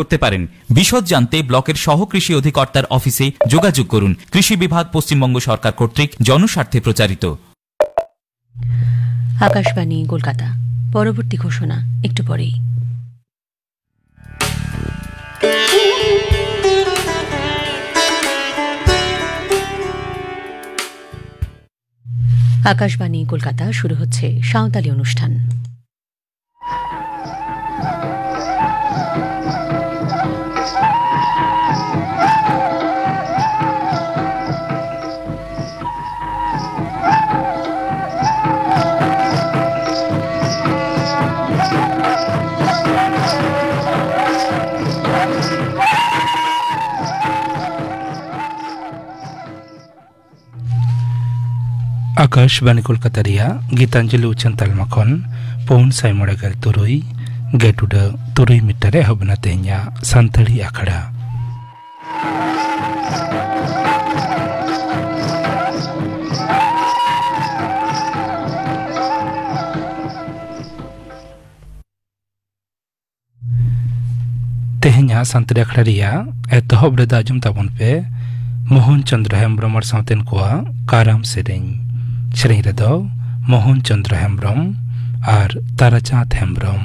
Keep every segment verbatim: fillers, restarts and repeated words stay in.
করতে পারেন। বিশদ জানতে ব্লকের সহ কৃষি অধিকর্তার অফিসে যোগাযোগ করুন। কৃষি বিভাগ, পশ্চিমবঙ্গ সরকার কর্তৃক জনস্বার্থে প্রচারিত। আকাশবাণী কলকাতা। পরবর্তী ঘোষণা একটু পরেই। আকাশবাণী কলকাতা, শুরু হচ্ছে সাঁওতালি অনুষ্ঠান। ᱟᱠᱟᱥᱵᱟᱱᱤ ᱠᱳᱞᱠᱟᱛᱟ ᱨᱮᱭᱟᱜ ᱜᱤᱛᱟᱧᱡᱚᱞᱤ ᱩᱪᱷᱟᱹᱱ ᱛᱟᱞᱢᱟ ᱠᱷᱚᱱ ᱯᱩᱱ ᱥᱟᱭ ᱢᱚᱬᱮ ᱜᱮᱞ ᱛᱩᱨᱩᱭ ᱜᱮᱴ ᱩᱰᱟᱹ ᱛᱩᱨᱩᱭ ᱢᱤᱴᱟᱨ ᱮᱦᱚᱵ ᱮᱱᱟ ᱛᱮᱦᱮᱧᱟᱜ ᱥᱟᱱᱛᱟᱲᱤ ᱟᱠᱷᱲᱟ᱾ ᱛᱮᱦᱮᱧᱟᱜ ᱥᱟᱱᱛᱟᱲᱤ ᱟᱠᱷᱲᱟ ᱨᱮᱭᱟᱜ ᱮᱛᱚᱦᱚᱵ ᱨᱮᱫᱚ ᱟᱸᱡᱚᱢ ᱛᱟᱵᱚᱱ ᱯᱮ ᱢᱳᱦᱚᱱ ᱪᱚᱸᱫᱽᱨᱚ ᱦᱮᱢᱵᱽᱨᱚᱢ ᱟᱨ ᱥᱟᱶᱛᱮᱱ ᱠᱚᱣᱟᱜ ᱠᱟᱨᱟᱢ ᱥᱮᱨᱮᱧ᱾ ᱥᱮᱨᱮᱧ ᱨᱮᱫᱚ ᱢᱳᱦᱚᱱ ᱪᱚᱸᱫᱽᱨᱚ ᱦᱮᱢᱵᱽᱨᱚᱢ ᱟᱨ ᱛᱟᱨᱟᱪᱟᱸᱫᱽ ᱦᱮᱢᱵᱽᱨᱚᱢ᱾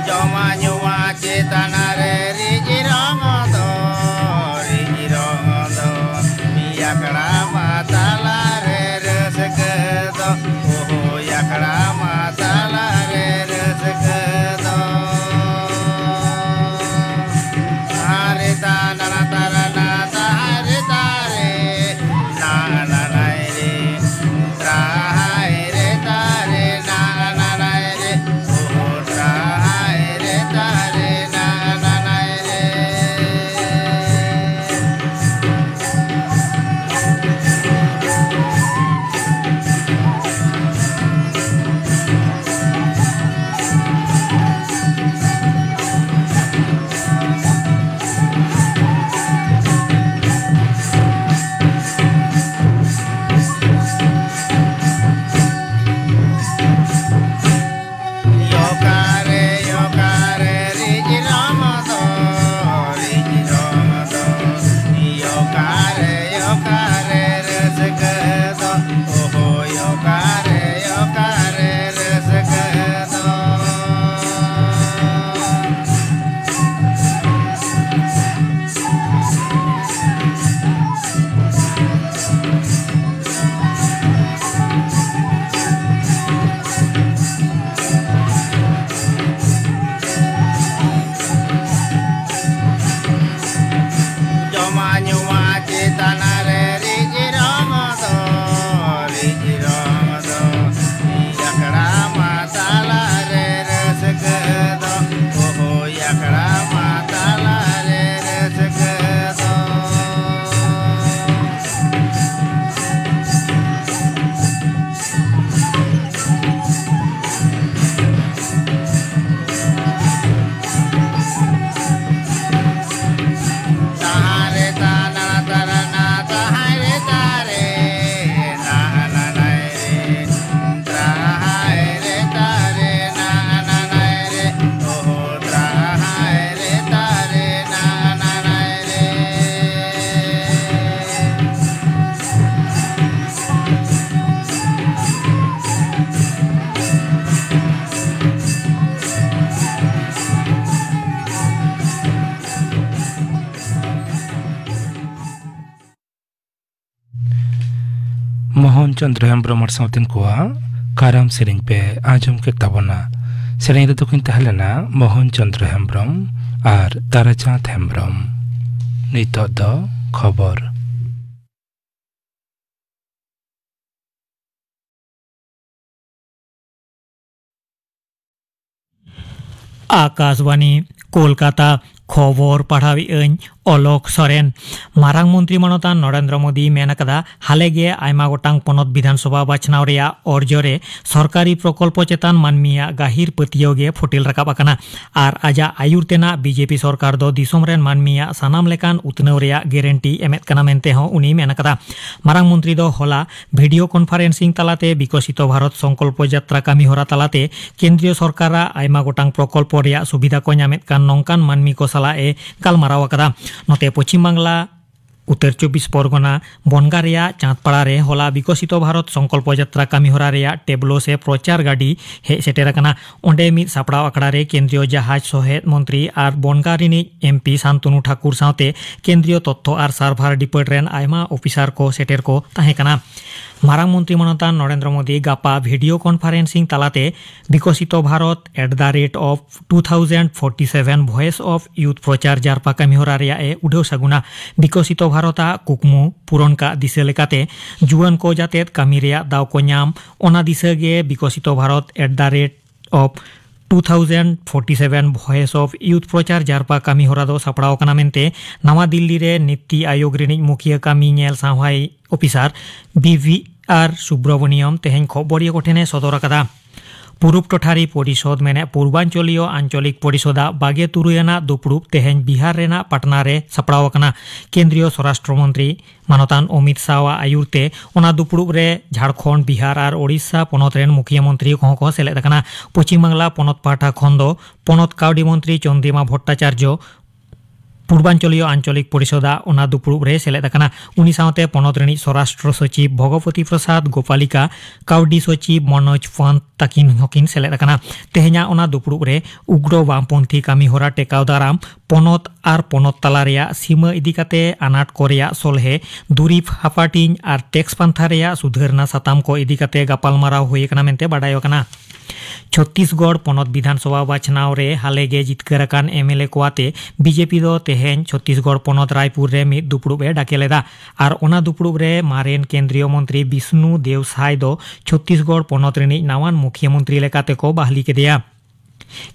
ᱡᱚᱢᱟᱜ ᱧᱩᱣᱟᱜ ᱪᱮᱛᱟᱱ ᱨᱮ ᱨᱤᱡᱤ ᱨᱚᱝ ᱫᱚ, ᱨᱤᱡᱤ ᱨᱚᱝ ᱫᱚ, ᱢᱤᱫ ᱟᱠᱷᱲᱟ ᱢᱟ ᱛᱟᱞᱟ ᱨᱮ ᱚᱠᱟᱨᱮ ᱨᱟᱹᱥᱠᱟᱹ ᱫᱚ? ᱳᱦᱳᱭ, ᱚᱠᱟᱨᱮ, ᱚᱠᱟᱨᱮ ᱨᱟᱹᱥᱠᱟᱹ ᱫᱚ? ᱡᱚᱢᱟᱜ ᱧᱩᱣᱟᱜ ᱪᱮᱛᱟᱱ ᱨᱮ ᱨᱤᱡ ᱨᱚᱢ ᱫᱚ, ᱨᱤᱡ ᱨᱚᱢ ᱫᱚ, ᱟᱠᱷᱲᱟ ᱢᱟ ᱛᱟᱞᱟ ᱨᱮ ᱨᱟᱹᱥᱠᱟᱹ ᱫᱚ, ᱳᱦᱳᱭ, ᱟᱠᱷᱲᱟ ᱢᱟ ᱛᱟᱞᱟ ᱨᱮ ᱨᱟᱹᱥᱠᱟᱹ ᱫᱚ᱾ ᱛᱟᱦᱟᱸ ᱨᱮ ᱛᱟᱱᱟ ᱛᱟᱨᱟᱱᱟ, ᱛᱟᱦᱟᱸᱭ ᱨᱮ ᱛᱟᱨᱮ, ᱱᱟ ᱱᱟ ᱱᱟᱭ ᱨᱮ, ᱛᱨᱟᱦᱟᱭ ᱨᱮ ᱛᱟᱨᱮ, ᱱᱟ ᱱᱟ ᱱᱟᱭ ᱨᱮ, ᱳᱦᱳ, ᱛᱨᱟᱦᱟᱭ ᱨᱮ ᱛᱟᱨᱮ, ᱱᱟ ᱱᱟ ᱱᱟᱭ ᱨᱮ᱾ ᱢᱳᱦᱚᱱ ᱪᱚᱸᱫᱽᱨᱚ ᱦᱮᱢᱵᱽᱨᱚᱢ ᱟᱨ ᱥᱟᱶᱛᱮᱱ ᱠᱚᱣᱟᱜ ᱠᱟᱨᱟᱢ ᱥᱮᱨᱮᱧ ᱯᱮ ᱟᱸᱡᱚᱢ ᱠᱮᱫ ᱛᱟᱵᱚᱱᱟ᱾ ᱥᱮᱨᱮᱧ ᱨᱮᱫᱚ ᱠᱤᱱ ᱛᱟᱦᱮᱸ ᱞᱮᱱᱟ ᱢᱳᱦᱚᱱ ᱪᱚᱸᱫᱽᱨᱚ ᱦᱮᱢᱵᱽᱨᱚᱢ ᱟᱨ ᱛᱟᱨᱟᱪᱟᱸᱫᱽ ᱦᱮᱢᱵᱽᱨᱚᱢ᱾ ᱱᱤᱛᱚᱜ ᱫᱚ ᱠᱷᱚᱵᱚᱨ᱾ ᱟᱠᱟᱥᱵᱟᱱᱤ, ᱠᱳᱞᱠᱟᱛᱟ᱾ ᱠᱷᱚᱵᱚᱨ ᱯᱟᱲᱦᱟᱣᱮᱫ ᱟᱹᱧ ᱚᱞᱚᱠ ᱥᱚᱨᱮᱱ᱾ ᱢᱟᱨᱟᱝ ᱢᱚᱱᱛᱨᱤ ᱢᱟᱱᱚᱛᱟᱱ ᱱᱚᱨᱮᱱᱫᱨᱚ ᱢᱳᱫᱤᱭ ᱢᱮᱱ ᱟᱠᱟᱫᱟ, ᱦᱟᱞᱮ ᱜᱮ ᱟᱭᱢᱟ ᱜᱚᱴᱟᱝ ᱯᱚᱱᱚᱛ ᱵᱤᱫᱷᱟᱱ ᱥᱚᱵᱷᱟ ᱵᱟᱪᱷᱱᱟᱣ ᱨᱮᱭᱟᱜ ᱚᱨᱡᱚ ᱨᱮ ᱥᱚᱨᱠᱟᱨᱤ ᱯᱨᱚᱠᱚᱞᱯᱚ ᱪᱮᱛᱟᱱ ᱢᱟᱹᱱᱢᱤᱭᱟᱜ ᱜᱟᱹᱦᱤᱨ ᱯᱟᱹᱛᱭᱟᱹᱣ ᱜᱮ ᱯᱷᱩᱴᱮᱞ ᱨᱟᱠᱟᱵ ᱟᱠᱟᱱᱟ᱾ ᱟᱨ ᱟᱡᱟᱜ ᱟᱹᱭᱩᱨ ᱛᱮᱱᱟᱜ ᱵᱤᱡᱮᱯᱤ ᱥᱚᱨᱠᱟᱨ ᱫᱚ ᱫᱤᱥᱚᱢ ᱨᱮᱱ ᱢᱟᱹᱱᱢᱤᱭᱟᱜ ᱥᱟᱱᱟᱢ ᱞᱮᱠᱟᱱ ᱩᱛᱱᱟᱹᱣ ᱨᱮᱭᱟᱜ ᱜᱮᱨᱮᱱᱴᱤ ᱮᱢᱮᱫ ᱠᱟᱱᱟ ᱢᱮᱱᱛᱮ ᱦᱚᱸ ᱩᱱᱤᱭ ᱢᱮᱱ ᱟᱠᱟᱫᱟ᱾ ᱢᱟᱨᱟᱝ ᱢᱚᱱᱛᱨᱤ ᱫᱚ ᱦᱚᱞᱟ ᱵᱷᱤᱰᱤᱭᱳ ᱠᱚᱱᱯᱷᱟᱨᱮᱱᱥᱤᱝ ᱛᱟᱞᱟᱛᱮ ᱵᱤᱠᱚᱥᱤᱛᱚ ᱵᱷᱟᱨᱚᱛ ᱥᱚᱝᱠᱚᱞᱯᱚ ᱡᱟᱛᱨᱟ ᱠᱟᱹᱢᱤᱦᱚᱨᱟ ᱛᱟᱞᱟᱛᱮ ᱠᱮᱱᱫᱨᱤᱭᱚ ᱥᱚᱨᱠᱟᱨᱟᱜ ᱟᱭᱢᱟ ᱜᱚᱴᱟᱝ ᱯᱨᱚᱠᱚᱞᱯᱚ ᱨᱮᱭᱟᱜ ᱥᱩᱵᱤᱫᱷᱟ ᱠᱚ ᱧᱟᱢᱮᱫ ᱠᱟᱱ ᱱᱚᱝᱠᱟᱱ ᱢᱟᱹᱱᱢᱤ ᱠᱚ ᱥᱟᱞᱟᱜ ᱮ ᱜᱟᱞᱢᱟᱨᱟᱣ ᱟᱠᱟᱫᱟ᱾ ᱱᱚᱛᱮ ᱯᱚᱪᱷᱤᱢ ᱵᱟᱝᱞᱟ ᱩᱛᱛᱚᱨ ᱪᱚᱵᱵᱤᱥ ᱯᱚᱨᱜᱚᱱᱟ ᱵᱚᱱᱜᱟ ᱨᱮᱭᱟᱜ ᱪᱟᱸᱫᱽᱯᱟᱲᱟ ᱨᱮ ᱦᱚᱞᱟ ᱵᱤᱠᱚᱥᱤᱛᱚ ᱵᱷᱟᱨᱚᱛ ᱥᱚᱝᱠᱚᱞᱯᱚ ᱡᱟᱛᱨᱟ ᱠᱟᱹᱢᱤᱦᱚᱨᱟ ᱨᱮᱭᱟᱜ ᱴᱮᱵᱞᱳ ᱥᱮ ᱯᱨᱚᱪᱟᱨ ᱜᱟᱹᱰᱤ ᱦᱮᱡ ᱥᱮᱴᱮᱨ ᱟᱠᱟᱱᱟ᱾ ᱚᱸᱰᱮ ᱢᱤᱫ ᱥᱟᱯᱲᱟᱣ ᱟᱠᱷᱲᱟ ᱨᱮ ᱠᱮᱱᱫᱨᱤᱭᱚ ᱡᱟᱦᱟᱡᱽ ᱥᱚᱦᱮᱫ ᱢᱚᱱᱛᱨᱤ ᱟᱨ ᱵᱚᱱᱜᱟ ᱨᱤᱱᱤᱡ ᱮᱢᱯᱤ ᱥᱟᱱᱛᱚᱱᱩ ᱴᱷᱟᱠᱩᱨ ᱥᱟᱶᱛᱮ ᱠᱮᱱᱫᱨᱤᱭᱚ ᱛᱚᱛᱛᱷᱚ ᱟᱨ ᱥᱟᱨᱵᱷᱟᱨ ᱰᱤᱯᱟᱨᱴᱢᱮᱱᱴ ᱨᱮᱱ ᱟᱭᱢᱟ ᱚᱯᱷᱤᱥᱟᱨ ᱠᱚ ᱥᱮᱴᱮᱨ ᱠᱚ ᱛᱟᱦᱮᱸ ᱠᱟᱱᱟ᱾ ᱢᱟᱨᱟᱝ ᱢᱚᱱᱛᱨᱤ ᱢᱟᱱᱚᱛᱟᱱ ᱱᱚᱨᱮᱱᱫᱨᱚ ᱢᱳᱫᱤ ᱜᱟᱯᱟ ᱵᱷᱤᱰᱤᱭᱳ ᱠᱚᱱᱯᱷᱟᱨᱮᱱᱥᱤᱝ ᱛᱟᱞᱟᱛᱮ ᱵᱤᱠᱚᱥᱤᱛᱚ Bharat at the rate of two thousand forty seven Voice of Youth ᱯᱨᱚᱪᱟᱨ ᱡᱟᱨᱯᱟ ᱠᱟᱹᱢᱤᱦᱚᱨᱟ ᱨᱮᱭᱟᱜ ᱮ ᱩᱰᱷᱟᱹᱣ ᱥᱟᱹᱜᱩᱱᱟ᱾ ᱵᱤᱠᱚᱥᱤᱛᱚ ᱵᱷᱟᱨᱚᱛ ᱟᱜ ᱠᱩᱠᱢᱩ ᱯᱩᱨᱚᱱ ᱠᱟᱜ ᱫᱤᱥᱟᱹ ᱞᱮᱠᱟᱛᱮ ᱡᱩᱣᱟᱹᱱ ᱠᱚ ᱡᱟᱛᱮ ᱠᱟᱹᱢᱤ ᱨᱮᱭᱟᱜ ᱫᱟᱣ ᱠᱚ ᱧᱟᱢ, ᱚᱱᱟ ᱫᱤᱥᱟᱹ ᱜᱮ ᱵᱤᱠᱚᱥᱤᱛᱚ Bharat at the rate of two thousand forty seven Voice of Youth ᱯᱨᱚᱪᱟᱨ ᱡᱟᱨᱯᱟ ᱠᱟᱹᱢᱤ ᱦᱚᱨᱟ ᱫᱚ ᱥᱟᱯᱲᱟᱣ ᱟᱠᱟᱱᱟ ᱢᱮᱱᱛᱮ ᱱᱟᱣᱟ ᱫᱤᱞᱞᱤ ᱨᱮ ᱱᱤᱛᱤ ᱟᱭᱳᱜᱽ ᱨᱤᱱᱤᱡ ᱢᱩᱠᱷᱤᱭᱟᱹ ᱠᱟᱹᱢᱤ ᱧᱮᱞ ᱥᱟᱶᱦᱟᱭ ᱚᱯᱷᱤᱥᱟᱨ ᱵᱤ ᱵᱷᱤ ᱟᱨ ᱥᱩᱵᱨᱚᱢᱚᱱᱤᱭᱚᱢ ᱛᱮᱦᱮᱧ ᱠᱷᱚᱵᱚᱨᱤᱭᱟᱹ ᱠᱚᱴᱷᱮᱱ ᱮ ᱥᱚᱫᱚᱨ ᱟᱠᱟᱫᱟ᱾ ᱯᱩᱨᱩᱵ ᱴᱚᱴᱷᱟᱨᱤ ᱯᱚᱨᱤᱥᱚᱫᱽ ᱢᱮᱱᱮᱫ ᱯᱩᱨᱵᱟᱧᱪᱚᱞᱤᱭᱚ ᱟᱧᱪᱚᱞᱤᱠ ᱯᱚᱨᱤᱥᱚᱫᱟᱜ ᱵᱟᱜᱮ ᱛᱩᱨᱩᱭ ᱟᱱᱟᱜ ᱫᱩᱯᱲᱩᱵ ᱛᱮᱦᱮᱧ ᱵᱤᱦᱟᱨ ᱨᱮᱱᱟᱜ ᱯᱟᱴᱱᱟ ᱨᱮ ᱥᱟᱯᱲᱟᱣ ᱟᱠᱟᱱᱟ᱾ ᱠᱮᱱᱫᱨᱤᱭᱚ ᱥᱚᱨᱟᱥᱴᱨᱚ ᱢᱚᱱᱛᱨᱤ ᱢᱟᱱᱚᱛᱟᱱ ᱚᱢᱤᱛ ᱥᱟᱦᱟᱣᱟᱜ ᱟᱭᱩᱨ ᱛᱮ ᱚᱱᱟ ᱫᱩᱯᱲᱩᱵ ᱨᱮ ᱡᱷᱟᱲᱠᱷᱚᱸᱰ, ᱵᱤᱦᱟᱨ ᱟᱨ ᱳᱰᱤᱥᱟ ᱯᱚᱱᱚᱛ ᱨᱮᱱ ᱢᱩᱠᱷᱤᱭᱟᱹ ᱢᱚᱱᱛᱨᱤ ᱠᱚᱦᱚᱸ ᱠᱚ ᱥᱮᱞᱮᱫ ᱟᱠᱟᱱᱟ᱾ ᱯᱚᱪᱷᱤᱢ ᱵᱟᱝᱞᱟ ᱯᱚᱱᱚᱛ ᱯᱟᱦᱴᱟ ᱠᱷᱚᱱ ᱫᱚ ᱯᱚᱱᱚᱛ ᱠᱟᱹᱣᱰᱤ ᱢᱚᱱᱛᱨᱤ ᱪᱚᱱᱫᱨᱤᱢᱟ ᱵᱷᱚᱴᱴᱟᱪᱟᱨᱡᱚ ᱯᱩᱨᱵᱟᱧᱪᱚᱞᱤᱭᱚ ᱟᱧᱪᱚᱞᱤᱠ ᱯᱚᱨᱤᱥᱚᱫᱟᱜ ᱚᱱᱟ ᱫᱩᱯᱲᱩᱵ ᱨᱮ ᱥᱮᱞᱮᱫ ᱟᱠᱟᱱᱟ᱾ ᱩᱱᱤ ᱥᱟᱶᱛᱮ ᱯᱚᱱᱚᱛ ᱨᱤᱱᱤᱡ ᱥᱚᱨᱟᱥᱴᱨᱚ ᱥᱚᱪᱤᱵᱽ ᱵᱷᱚᱜᱚᱯᱚᱛᱤ ᱯᱨᱚᱥᱟᱫᱽ ᱜᱳᱯᱟᱞᱤᱠᱟ, ᱠᱟᱹᱣᱰᱤ ᱥᱚᱪᱤᱵᱽ ᱢᱚᱱᱳᱡᱽ ᱯᱚᱱᱛ ᱛᱟᱹᱠᱤᱱ ᱦᱚᱸᱠᱤᱱ ᱥᱮᱞᱮᱫ ᱟᱠᱟᱱᱟ᱾ ᱛᱮᱦᱮᱧᱟᱜ ᱚᱱᱟ ᱫᱩᱯᱲᱩᱵ ᱨᱮ ᱩᱜᱽᱨᱚ ᱵᱟᱢᱯᱚᱱᱛᱷᱤ ᱠᱟᱹᱢᱤ ᱦᱚᱨᱟ ᱴᱮᱠᱟᱣ ᱫᱟᱨᱟᱢ, ᱯᱚᱱᱚᱛ ᱟᱨ ᱯᱚᱱᱚᱛ ᱛᱟᱞᱟ ᱨᱮᱭᱟᱜ ᱥᱤᱢᱟᱹ ᱤᱫᱤ ᱠᱟᱛᱮ ᱟᱱᱟᱴ ᱠᱚ ᱨᱮᱭᱟᱜ ᱥᱚᱞᱦᱮ, ᱫᱩᱨᱤᱵᱽ ᱦᱟᱯᱟᱴᱤᱧ ᱟᱨ ᱴᱮᱠᱥ ᱯᱟᱱᱛᱷᱟ ᱨᱮᱭᱟᱜ ᱥᱩᱫᱷᱟᱹᱨ ᱨᱮᱱᱟᱜ ᱥᱟᱛᱟᱢ ᱠᱚ ᱤᱫᱤ ᱠᱟᱛᱮ ᱜᱟᱯᱟᱞᱢᱟᱨᱟᱣ ᱦᱩᱭ ᱟᱠᱟᱱᱟ ᱢᱮᱱᱛᱮ ᱵᱟᱰᱟᱭᱚᱜ ᱠᱟᱱᱟ᱾ ᱪᱷᱚᱛᱛᱤᱥᱜᱚᱲ ᱯᱚᱱᱚᱛ ᱵᱤᱫᱷᱟᱱᱥᱚᱵᱷᱟ ᱵᱟᱪᱷᱱᱟᱣ ᱨᱮ ᱦᱟᱞᱮ ᱜᱮ ᱡᱤᱛᱠᱟᱹᱨ ᱟᱠᱟᱱ ᱮᱢ ᱮᱞ ᱮ ᱠᱚ ᱟᱛᱮ ᱵᱤ ᱡᱮ ᱯᱤ ᱫᱚ ᱛᱮᱦᱮᱧ ᱪᱷᱚᱛᱛᱤᱥᱜᱚᱲ ᱯᱚᱱᱚᱛ ᱨᱟᱭᱯᱩᱨ ᱨᱮ ᱢᱤᱫ ᱫᱩᱯᱲᱩᱵ ᱮ ᱰᱟᱠᱮ ᱞᱮᱫᱟ ᱟᱨ ᱚᱱᱟ ᱫᱩᱯᱲᱩᱵ ᱨᱮ ᱢᱟᱨᱮᱱ ᱠᱮᱱᱫᱨᱤᱭᱚ ᱢᱚᱱᱛᱨᱤ ᱵᱤᱥᱱᱩ ᱫᱮᱣ ᱥᱟᱭ ᱫᱚ ᱪᱷᱚᱛᱛᱤᱥᱜᱚᱲ ᱯᱚᱱᱚᱛ ᱨᱤᱱᱤᱡ ᱱᱟᱣᱟᱱ ᱢᱩᱠᱷᱤᱭᱟᱹ ᱢᱚᱱᱛᱨᱤ ᱞᱮᱠᱟᱛᱮ ᱠᱚ ᱵᱟᱦᱞᱤ ᱠᱮᱫᱮᱭᱟ᱾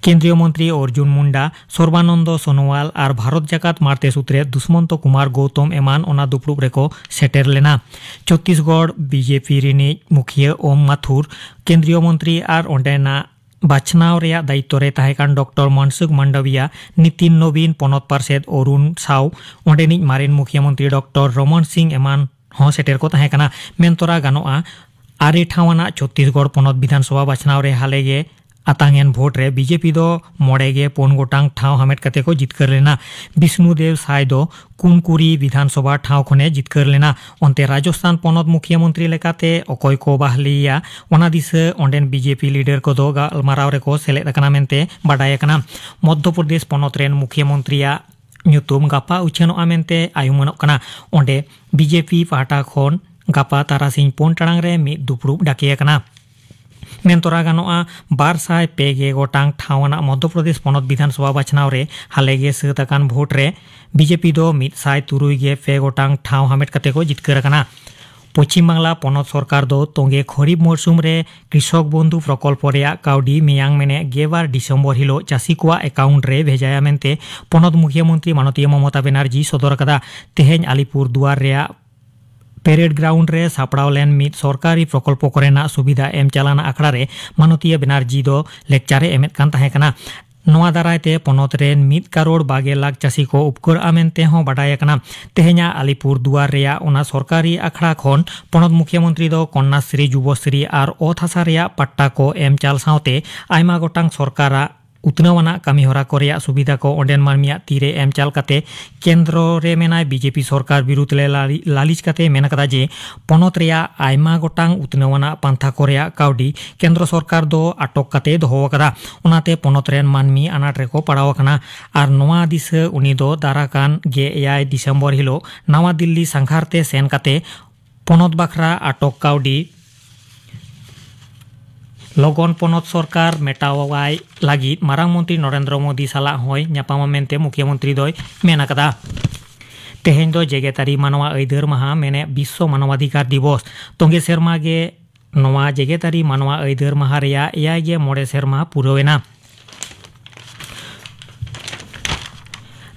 ᱠᱮᱱᱫᱨᱤᱭᱚ ᱢᱚᱱᱛᱨᱤ ᱚᱨᱡᱩᱱ ᱢᱩᱱᱰᱟ, ᱥᱚᱨᱵᱟᱱᱚᱱᱫᱚ ᱥᱳᱱᱳᱣᱟᱞ ᱟᱨ ᱵᱷᱟᱨᱚᱛ ᱡᱟᱠᱟᱛ ᱢᱟᱨᱛᱮ ᱥᱩᱛᱨᱮᱫ ᱫᱩᱥᱢᱚᱱᱛᱚ ᱠᱩᱢᱟᱨ ᱜᱳᱣᱛᱚᱢ ᱮᱢᱟᱱ ᱚᱱᱟ ᱫᱩᱯᱲᱩᱵ ᱨᱮᱠᱚ ᱥᱮᱴᱮᱨ ᱞᱮᱱᱟ᱾ ᱪᱷᱚᱛᱛᱤᱥᱜᱚᱲ ᱵᱤ ᱡᱮ ᱯᱤ ᱨᱤᱱᱤᱡ ᱢᱩᱠᱷᱤᱭᱟᱹ ᱳᱢ ᱢᱟᱛᱷᱩᱨ, ᱠᱮᱱᱫᱨᱤᱭᱚ ᱢᱚᱱᱛᱨᱤ ᱟᱨ ᱚᱸᱰᱮᱱᱟᱜ ᱵᱟᱪᱷᱱᱟᱣ ᱨᱮᱭᱟᱜ ᱫᱟᱭᱤᱛᱛᱚ ᱨᱮ ᱛᱟᱦᱮᱸ ᱠᱟᱱ ᱰᱚᱠᱴᱚᱨ ᱢᱚᱱᱥᱩᱠᱷ ᱢᱟᱱᱰᱟᱵᱤᱭᱟ, ᱱᱤᱛᱤᱱ ᱱᱚᱵᱤᱱ, ᱯᱚᱱᱚᱛ ᱯᱟᱨᱥᱮᱛ ᱚᱨᱩᱱ ᱥᱟᱣ, ᱚᱸᱰᱮᱱᱤᱡ ᱢᱟᱨᱮᱱ ᱢᱩᱠᱷᱤᱭᱟᱹ ᱢᱚᱱᱛᱨᱤ ᱰᱚᱠᱴᱚᱨ ᱨᱚᱢᱚᱱ ᱥᱤᱝ ᱮᱢᱟᱱ ᱦᱚᱸ ᱥᱮᱴᱮᱨ ᱠᱚ ᱛᱟᱦᱮᱸ ᱠᱟᱱᱟ᱾ ᱢᱮᱱ ᱛᱚᱨᱟ ᱜᱟᱱᱚᱜᱼᱟ, ᱟᱨᱮ ᱴᱷᱟᱶ ᱟᱱᱟᱜ ᱪᱷᱚᱛᱛᱤᱥᱜᱚᱲ ᱯᱚᱱᱚᱛ ᱵᱤᱫᱷᱟᱱᱥᱚᱵᱷᱟ ᱵᱟᱪᱷᱱᱟᱣ ᱨᱮ ᱦᱟᱞᱮ ᱜᱮ ᱟᱛᱟᱝ ᱮᱱ ᱵᱷᱳᱴ ᱨᱮ ᱵᱤᱡᱮᱯᱤ ᱫᱚ ᱢᱚᱬᱮ ᱜᱮ ᱯᱩᱱ ᱜᱚᱴᱟᱝ ᱴᱷᱟᱶ ᱦᱟᱢᱮᱴ ᱠᱟᱛᱮ ᱠᱚ ᱡᱤᱛᱠᱟᱹᱨ ᱞᱮᱱᱟ᱾ ᱵᱤᱥᱱᱩ ᱫᱮᱵᱽ ᱥᱟᱭ ᱫᱚ ᱠᱩᱱᱠᱩᱨᱤ ᱵᱤᱫᱷᱟᱱ ᱥᱚᱵᱷᱟ ᱴᱷᱟᱶ ᱠᱷᱚᱱᱮ ᱡᱤᱛᱠᱟᱹᱨ ᱞᱮᱱᱟ᱾ ᱚᱱᱛᱮ ᱨᱟᱡᱚᱥᱛᱷᱟᱱ ᱯᱚᱱᱚᱛ ᱢᱩᱠᱷᱤᱭᱟᱹ ᱢᱚᱱᱛᱨᱤ ᱞᱮᱠᱟᱛᱮ ᱚᱠᱚᱭ ᱠᱚ ᱵᱟᱦᱟᱞᱤᱭᱮᱭᱟ, ᱚᱱᱟ ᱫᱤᱥᱟᱹ ᱚᱸᱰᱮᱱ ᱵᱤᱡᱮᱯᱤ ᱞᱤᱰᱟᱨ ᱠᱚᱫᱚ ᱜᱟᱞᱢᱟᱨᱟᱣ ᱨᱮᱠᱚ ᱥᱮᱞᱮᱫ ᱟᱠᱟᱱᱟ ᱢᱮᱱᱛᱮ ᱵᱟᱰᱟᱭ ᱟᱠᱟᱱᱟ᱾ ᱢᱚᱫᱽᱫᱷᱚ ᱯᱨᱚᱫᱮᱥ ᱯᱚᱱᱚᱛ ᱨᱮᱱ ᱢᱩᱠᱷᱤᱭᱟᱹ ᱢᱚᱱᱛᱨᱤᱭᱟᱜ ᱧᱩᱛᱩᱢ ᱜᱟᱯᱟ ᱩᱪᱷᱟᱹᱱᱚᱜᱼᱟ ᱢᱮᱱᱛᱮ ᱟᱭᱩᱢᱟᱹᱱᱚᱜ ᱠᱟᱱᱟ᱾ ᱚᱸᱰᱮ ᱵᱤᱡᱮᱯᱤ ᱯᱟᱦᱴᱟ ᱠᱷᱚᱱ ᱜᱟᱯᱟ ᱛᱟᱨᱟᱥᱤᱧ ᱯᱩᱱ ᱴᱟᱲᱟᱝ ᱨᱮ ᱢᱤᱫ ᱫᱩᱯᱲᱩᱵ ᱰᱟᱠᱮ ᱟᱠᱟᱱᱟ᱾ ᱢᱮᱱ ᱛᱚᱨᱟ ᱜᱟᱱᱚᱜᱼᱟ, ᱵᱟᱨ ᱥᱟᱭ ᱯᱮ ᱜᱮ ᱜᱚᱴᱟᱝ ᱴᱷᱟᱶ ᱟᱱᱟᱜ ᱢᱚᱫᱽᱫᱷᱚ ᱯᱨᱚᱫᱮᱥ ᱯᱚᱱᱚᱛ ᱵᱤᱫᱷᱟᱱ ᱥᱚᱵᱷᱟ ᱵᱟᱪᱷᱱᱟᱣ ᱨᱮ ᱦᱟᱞᱮ ᱜᱮ ᱥᱟᱹᱛ ᱟᱠᱟᱱ ᱵᱷᱳᱴ ᱨᱮ ᱵᱤᱡᱮᱯᱤ ᱫᱚ ᱢᱤᱫ ᱥᱟᱭ ᱛᱩᱨᱩᱭ ᱜᱮ ᱯᱮ ᱜᱚᱴᱟᱝ ᱴᱷᱟᱶ ᱦᱟᱢᱮᱴ ᱠᱟᱛᱮ ᱠᱚ ᱡᱤᱛᱠᱟᱹᱨ ᱟᱠᱟᱱᱟ᱾ ᱯᱚᱪᱷᱤᱢ ᱵᱟᱝᱞᱟ ᱯᱚᱱᱚᱛ ᱥᱚᱨᱠᱟᱨ ᱫᱚ ᱛᱚᱸᱜᱮ ᱠᱷᱚᱨᱤᱯ ᱢᱚᱨᱥᱩᱢ ᱨᱮ ᱠᱨᱤᱥᱚᱠ ᱵᱚᱱᱫᱷᱩ ᱯᱨᱚᱠᱚᱞᱯᱚ ᱨᱮᱭᱟᱜ ᱠᱟᱹᱣᱰᱤ ᱢᱮᱭᱟᱝ ᱢᱮᱱᱮ ᱜᱮᱞᱵᱟᱨ ᱰᱤᱥᱮᱢᱵᱚᱨ ᱦᱤᱞᱚᱜ ᱪᱟᱹᱥᱤ ᱠᱚᱣᱟᱜ ᱮᱠᱟᱣᱩᱱᱴ ᱨᱮ ᱵᱷᱮᱡᱟᱭᱟ ᱢᱮᱱᱛᱮ ᱯᱚᱱᱚᱛ ᱢᱩᱠᱷᱤᱭᱟᱹ ᱢᱚᱱᱛᱨᱤ ᱢᱟᱱᱚᱛᱤᱭᱟᱹ ᱢᱚᱢᱚᱛᱟ ᱵᱮᱱᱟᱨᱡᱤ ᱥᱚᱫᱚᱨ ᱟᱠᱟᱫᱟ᱾ ᱛᱮᱦᱮᱧ ᱟᱞᱤᱯᱩᱨ ᱫᱩᱣᱟᱨ ᱨᱮᱭᱟᱜ ᱯᱮᱨᱮᱰ ᱜᱨᱟᱣᱩᱱᱰ ᱨᱮ ᱥᱟᱯᱲᱟᱣ ᱞᱮᱱ ᱢᱤᱫ ᱥᱚᱨᱠᱟᱨᱤ ᱯᱨᱚᱠᱚᱞᱯᱚ ᱠᱚᱨᱮᱱᱟᱜ ᱥᱩᱵᱤᱫᱷᱟ ᱮᱢ ᱪᱟᱞᱟᱱ ᱟᱠᱷᱲᱟ ᱨᱮ ᱢᱟᱱᱚᱛᱤᱭᱟᱹ ᱵᱮᱱᱟᱨᱡᱤ ᱫᱚ ᱞᱮᱠᱪᱟᱨ ᱮ ᱮᱢᱮᱫ ᱠᱟᱱ ᱛᱟᱦᱮᱸ ᱠᱟᱱᱟ᱾ ᱱᱚᱣᱟ ᱫᱟᱨᱟᱭ ᱛᱮ ᱯᱚᱱᱚᱛ ᱨᱮᱱ ᱢᱤᱫ ᱠᱟᱨᱳᱲ ᱵᱟᱜᱮ ᱞᱟᱠᱷ ᱪᱟᱹᱥᱤ ᱠᱚ ᱩᱯᱠᱟᱹᱨᱚᱜᱼᱟ ᱢᱮᱱᱛᱮ ᱦᱚᱸ ᱵᱟᱰᱟᱭ ᱟᱠᱟᱱᱟ᱾ ᱛᱮᱦᱮᱧᱟᱜ ᱟᱞᱤᱯᱩᱨ ᱫᱩᱣᱟᱨ ᱨᱮᱭᱟᱜ ᱚᱱᱟ ᱥᱚᱨᱠᱟᱨᱤ ᱟᱠᱷᱲᱟ ᱠᱷᱚᱱ ᱯᱚᱱᱚᱛ ᱢᱩᱠᱷᱤᱭᱟᱹ ᱢᱚᱱᱛᱨᱤ ᱫᱚ ᱠᱚᱱᱱᱟᱥᱨᱤ, ᱡᱩᱵᱚᱥᱨᱤ ᱟᱨ ᱚᱛ ᱦᱟᱥᱟ ᱨᱮᱭᱟᱜ ᱯᱟᱴᱴᱟ ᱠᱚ ᱮᱢ ᱪᱟᱞ ᱥᱟᱶᱛᱮ ᱟᱭᱢᱟ ᱜᱚᱴᱟᱝ ᱥᱚᱨᱠᱟᱨᱟᱜ ᱩᱛᱱᱟᱹᱣ ᱟᱱᱟᱜ ᱠᱟᱹᱢᱤ ᱦᱚᱨᱟ ᱠᱚ ᱨᱮᱭᱟᱜ ᱥᱩᱵᱤᱫᱷᱟ ᱠᱚ ᱚᱸᱰᱮᱱ ᱢᱟᱹᱱᱢᱤᱭᱟᱜ ᱛᱤᱨᱮ ᱮᱢ ᱪᱟᱞ ᱠᱟᱛᱮ ᱠᱮᱱᱫᱨᱚ ᱨᱮ ᱢᱮᱱᱟᱭ ᱵᱤᱡᱮᱯᱤ ᱥᱚᱨᱠᱟᱨ ᱵᱤᱨᱩᱫᱷ ᱞᱮ ᱞᱟᱞᱤ-, ᱞᱟᱹᱞᱤᱥ ᱠᱟᱛᱮ ᱢᱮᱱ ᱟᱠᱟᱫᱟ ᱡᱮ ᱯᱚᱱᱚᱛ ᱨᱮᱭᱟᱜ ᱟᱭᱢᱟ ᱜᱚᱴᱟᱝ ᱩᱛᱱᱟᱹᱣ ᱟᱱᱟᱜ ᱯᱟᱱᱛᱷᱟ ᱠᱚ ᱨᱮᱭᱟᱜ ᱠᱟᱹᱣᱰᱤ ᱠᱮᱱᱫᱨᱚ ᱥᱚᱨᱠᱟᱨ ᱫᱚ ᱟᱴᱚᱠ ᱠᱟᱛᱮ ᱫᱚᱦᱚ ᱟᱠᱟᱫᱟ᱾ ᱚᱱᱟᱛᱮ ᱯᱚᱱᱚᱛ ᱨᱮᱱ ᱢᱟᱹᱱᱢᱤ ᱟᱱᱟᱴ ᱨᱮᱠᱚ ᱯᱟᱲᱟᱣ ᱟᱠᱟᱱᱟ᱾ ᱟᱨ ᱱᱚᱣᱟ ᱫᱤᱥᱟᱹ ᱩᱱᱤ ᱫᱚ ᱫᱟᱨᱟ ᱠᱟᱱ ᱜᱮᱞ ᱮᱭᱟᱭ ᱰᱤᱥᱮᱢᱵᱚᱨ ᱦᱤᱞᱚᱜ ᱱᱟᱣᱟ ᱫᱤᱞᱞᱤ ᱥᱟᱸᱜᱷᱟᱨ ᱛᱮ ᱥᱮᱱ ᱠᱟᱛᱮ ᱯᱚᱱᱚᱛ ᱵᱟᱠᱷᱨᱟ ᱟᱴᱚᱠ ᱠᱟᱹᱣᱰᱤ ᱞᱚᱜᱚᱱ ᱯᱚᱱᱚᱛ ᱥᱚᱨᱠᱟᱨ ᱢᱮᱴᱟᱣᱟᱭ ᱞᱟᱹᱜᱤᱫ ᱢᱟᱨᱟᱝ ᱢᱚᱱᱛᱨᱤ ᱱᱚᱨᱮᱱᱫᱨᱚ ᱢᱳᱫᱤ ᱥᱟᱞᱟᱜ ᱦᱚᱸᱭ ᱧᱟᱯᱟᱢᱟ ᱢᱮᱱᱛᱮ ᱢᱩᱠᱷᱤᱭᱟᱹ ᱢᱚᱱᱛᱨᱤ ᱫᱚᱭ ᱢᱮᱱ ᱟᱠᱟᱫᱟ᱾ ᱛᱮᱦᱮᱧ ᱫᱚ ᱡᱮᱜᱮᱛᱟᱹᱨᱤ ᱢᱟᱱᱣᱟ ᱟᱹᱭᱫᱟᱹᱨ ᱢᱟᱦᱟ, ᱢᱮᱱᱮᱫ ᱵᱤᱥᱥᱚ ᱢᱟᱱᱣᱟᱫᱷᱤᱠᱟᱨ ᱫᱤᱵᱚᱥ᱾ ᱛᱚᱸᱜᱮ ᱥᱮᱨᱢᱟ ᱜᱮ ᱱᱚᱣᱟ ᱡᱮᱜᱮᱛᱟᱹᱨᱤ ᱢᱟᱱᱣᱟ ᱟᱹᱭᱫᱟᱹᱨ ᱢᱟᱦᱟ ᱨᱮᱭᱟᱜ ᱮᱭᱟᱭ ᱜᱮ ᱢᱚᱬᱮ ᱥᱮᱨᱢᱟ ᱯᱩᱨᱟᱹᱣ ᱮᱱᱟ᱾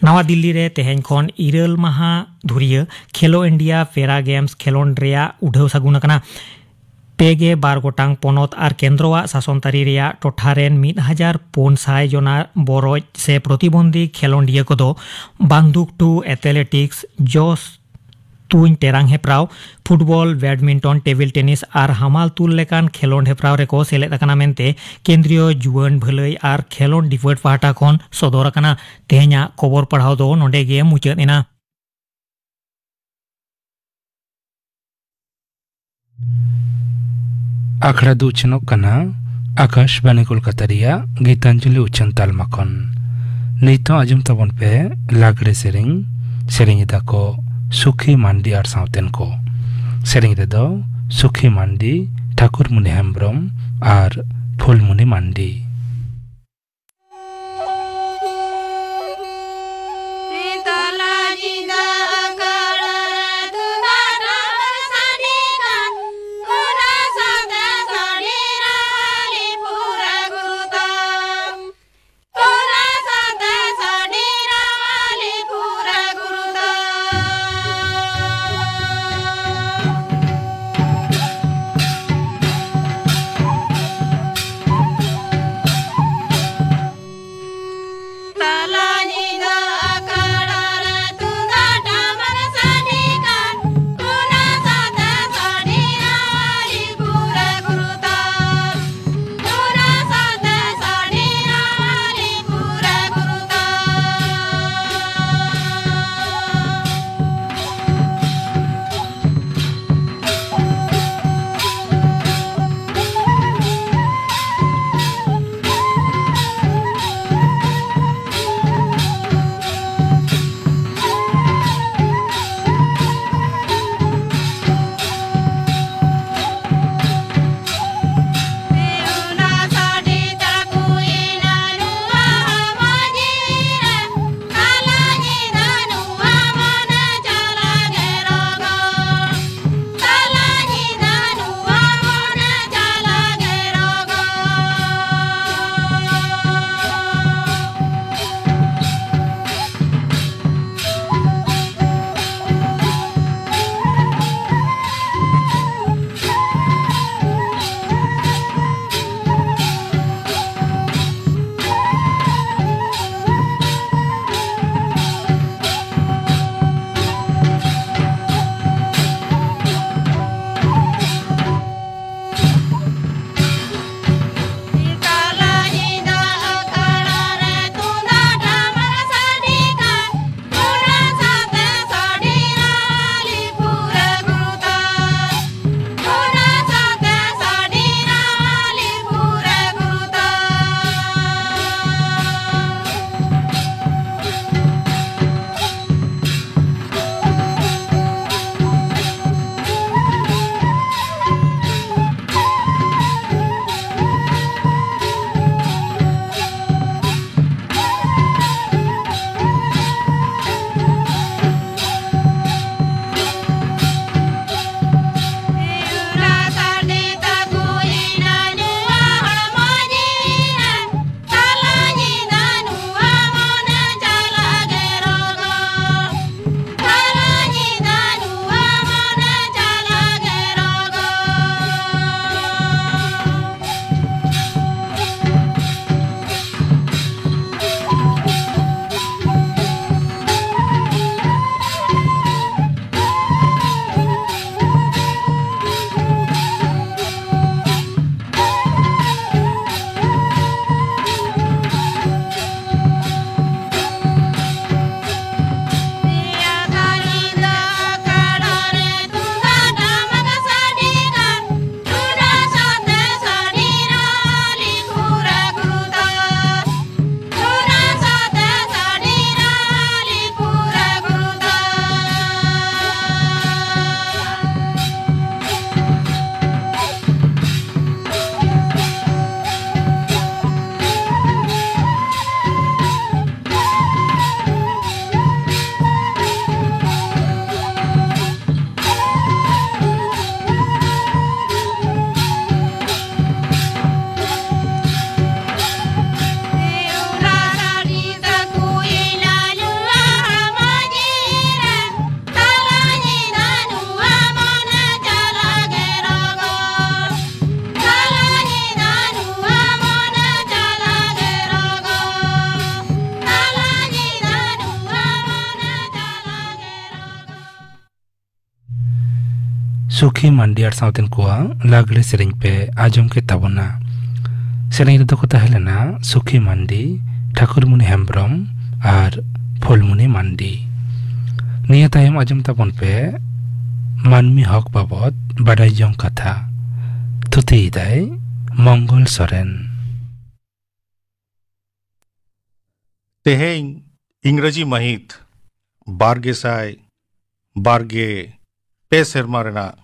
ᱱᱟᱣᱟ ᱫᱤᱞᱞᱤ ᱨᱮ ᱛᱮᱦᱮᱧ ᱠᱷᱚᱱ ᱤᱨᱟᱹᱞ ᱢᱟᱦᱟ ᱫᱷᱩᱨᱤᱭᱟᱹ ᱠᱷᱮᱞᱳ ᱤᱱᱰᱤᱭᱟ ᱯᱮᱨᱟ ᱜᱮᱢᱥ ᱠᱷᱮᱞᱳᱸᱰ ᱨᱮᱭᱟᱜ ᱩᱰᱷᱟᱹᱣ ᱥᱟᱹᱜᱩᱱ ᱟᱠᱟᱱᱟ᱾ ᱯᱮ ᱜᱮ ᱵᱟᱨ ᱜᱚᱴᱟᱝ ᱯᱚᱱᱚᱛ ᱟᱨ ᱠᱮᱱᱫᱨᱚᱣᱟᱜ ᱥᱟᱥᱚᱱ ᱛᱟᱹᱨᱤ ᱨᱮᱭᱟᱜ ᱴᱚᱴᱷᱟ ᱨᱮᱱ ᱢᱤᱫ ᱦᱟᱡᱟᱨ ᱯᱩᱱ ᱥᱟᱭ ᱡᱚᱱᱟ ᱵᱚᱨᱚᱡ ᱥᱮ ᱯᱨᱚᱛᱤᱵᱚᱱᱫᱷᱤ ᱠᱷᱮᱞᱳᱸᱰᱤᱭᱟᱹ ᱠᱚᱫᱚ ᱵᱟᱱᱫᱩᱠᱴᱩ, ᱮᱛᱷᱞᱮᱴᱤᱠᱥ, ᱡᱚᱥ ᱛᱩᱧ ᱴᱮᱨᱟᱝ ᱦᱮᱯᱨᱟᱣ, ᱯᱷᱩᱴᱵᱚᱞ, ᱵᱮᱰᱢᱤᱱᱴᱚᱱ, ᱴᱮᱵᱤᱞ ᱴᱮᱱᱤᱥ ᱟᱨ ᱦᱟᱢᱟᱞ ᱛᱩᱞ ᱞᱮᱠᱟᱱ ᱠᱷᱮᱞᱚᱸᱰ ᱦᱮᱯᱨᱟᱣ ᱨᱮᱠᱚ ᱥᱮᱞᱮᱫ ᱟᱠᱟᱱᱟ ᱢᱮᱱᱛᱮ ᱠᱮᱱᱫᱨᱤᱭᱚ ᱡᱩᱣᱟᱹᱱ ᱵᱷᱟᱹᱞᱟᱹᱭ ᱟᱨ ᱠᱷᱮᱞᱚᱸᱰ ᱰᱤᱯᱟᱨᱴ ᱯᱟᱦᱴᱟ ᱠᱷᱚᱱ ᱥᱚᱫᱚᱨ ᱟᱠᱟᱱᱟ᱾ ᱛᱮᱦᱮᱧᱟᱜ ᱠᱷᱚᱵᱚᱨ ᱯᱟᱲᱦᱟᱣ ᱫᱚ ᱱᱚᱰᱮ ᱜᱮ ᱢᱩᱪᱟᱹᱫ ᱮᱱᱟ᱾ ᱟᱠᱷᱲᱟ ᱫᱚ ᱩᱪᱷᱟᱹᱱᱚᱜ ᱠᱟᱱᱟ ᱟᱠᱟᱥᱵᱟᱱᱤ ᱠᱳᱞᱠᱟᱛᱟ ᱨᱮᱭᱟᱜ ᱜᱤᱛᱟᱧᱡᱚᱞᱤ ᱩᱪᱷᱟᱹᱱ ᱛᱟᱞᱢᱟ ᱠᱷᱚᱱ᱾ ᱱᱤᱛᱚᱜ ᱟᱸᱡᱚᱢ ᱛᱟᱵᱚᱱ ᱯᱮ ᱞᱟᱜᱽᱲᱮ ᱥᱮᱨᱮᱧ᱾ ᱥᱮᱨᱮᱧ ᱮᱫᱟ ᱠᱚ ᱥᱩᱠᱷᱤ ᱢᱟᱱᱰᱤ ᱟᱨ ᱥᱟᱶᱛᱮᱱ ᱠᱚ᱾ ᱥᱮᱨᱮᱧ ᱨᱮᱫᱚ ᱥᱩᱠᱷᱤ ᱢᱟᱱᱰᱤ, ᱴᱷᱟᱠᱩᱨᱢᱩᱱᱤ ᱦᱮᱢᱵᱽᱨᱚᱢ ᱟᱨ ᱯᱷᱩᱞᱢᱩᱱᱤ ᱢᱟᱱᱰᱤ᱾ ᱥᱩᱠᱷᱤ ᱢᱟᱱᱰᱤ ᱟᱨ ᱥᱟᱶᱛᱮᱱ ᱠᱚᱣᱟᱜ ᱞᱟᱜᱽᱲᱮ ᱥᱮᱨᱮᱧ ᱯᱮ ᱟᱸᱡᱚᱢ ᱠᱮᱫ ᱛᱟᱵᱚᱱᱟ᱾ ᱥᱮᱨᱮᱧ ᱨᱮᱫᱚ ᱠᱚ ᱛᱟᱦᱮᱸ ᱞᱮᱱᱟ ᱥᱩᱠᱷᱤ ᱢᱟᱱᱰᱤ, ᱴᱷᱟᱹᱠᱩᱨᱢᱩᱱᱤ ᱦᱮᱢᱵᱽᱨᱚᱢ ᱟᱨ ᱯᱷᱩᱞᱢᱩᱱᱤ ᱢᱟᱱᱰᱤ᱾ ᱱᱤᱭᱟᱹ ᱛᱟᱭᱚᱢ ᱟᱸᱡᱚᱢ ᱛᱟᱵᱚᱱ ᱯᱮ ᱢᱟᱹᱱᱢᱤ ᱦᱚᱠ ᱵᱟᱵᱚᱫ ᱵᱟᱰᱟᱭ ᱡᱚᱝ ᱠᱟᱛᱷᱟ᱾ ᱛᱷᱩᱛᱤᱭᱮᱫᱟᱭ ᱢᱚᱝᱜᱚᱞ ᱥᱚᱨᱮᱱ᱾ ᱛᱮᱦᱮᱧ ᱤᱝᱨᱮᱡᱤ ᱢᱟᱹᱦᱤᱛ ᱵᱟᱨ ᱜᱮᱥᱟᱭ ᱵᱟᱨ ᱜᱮ ᱯᱮ ᱥᱮᱨᱢᱟ ᱨᱮᱱᱟᱜ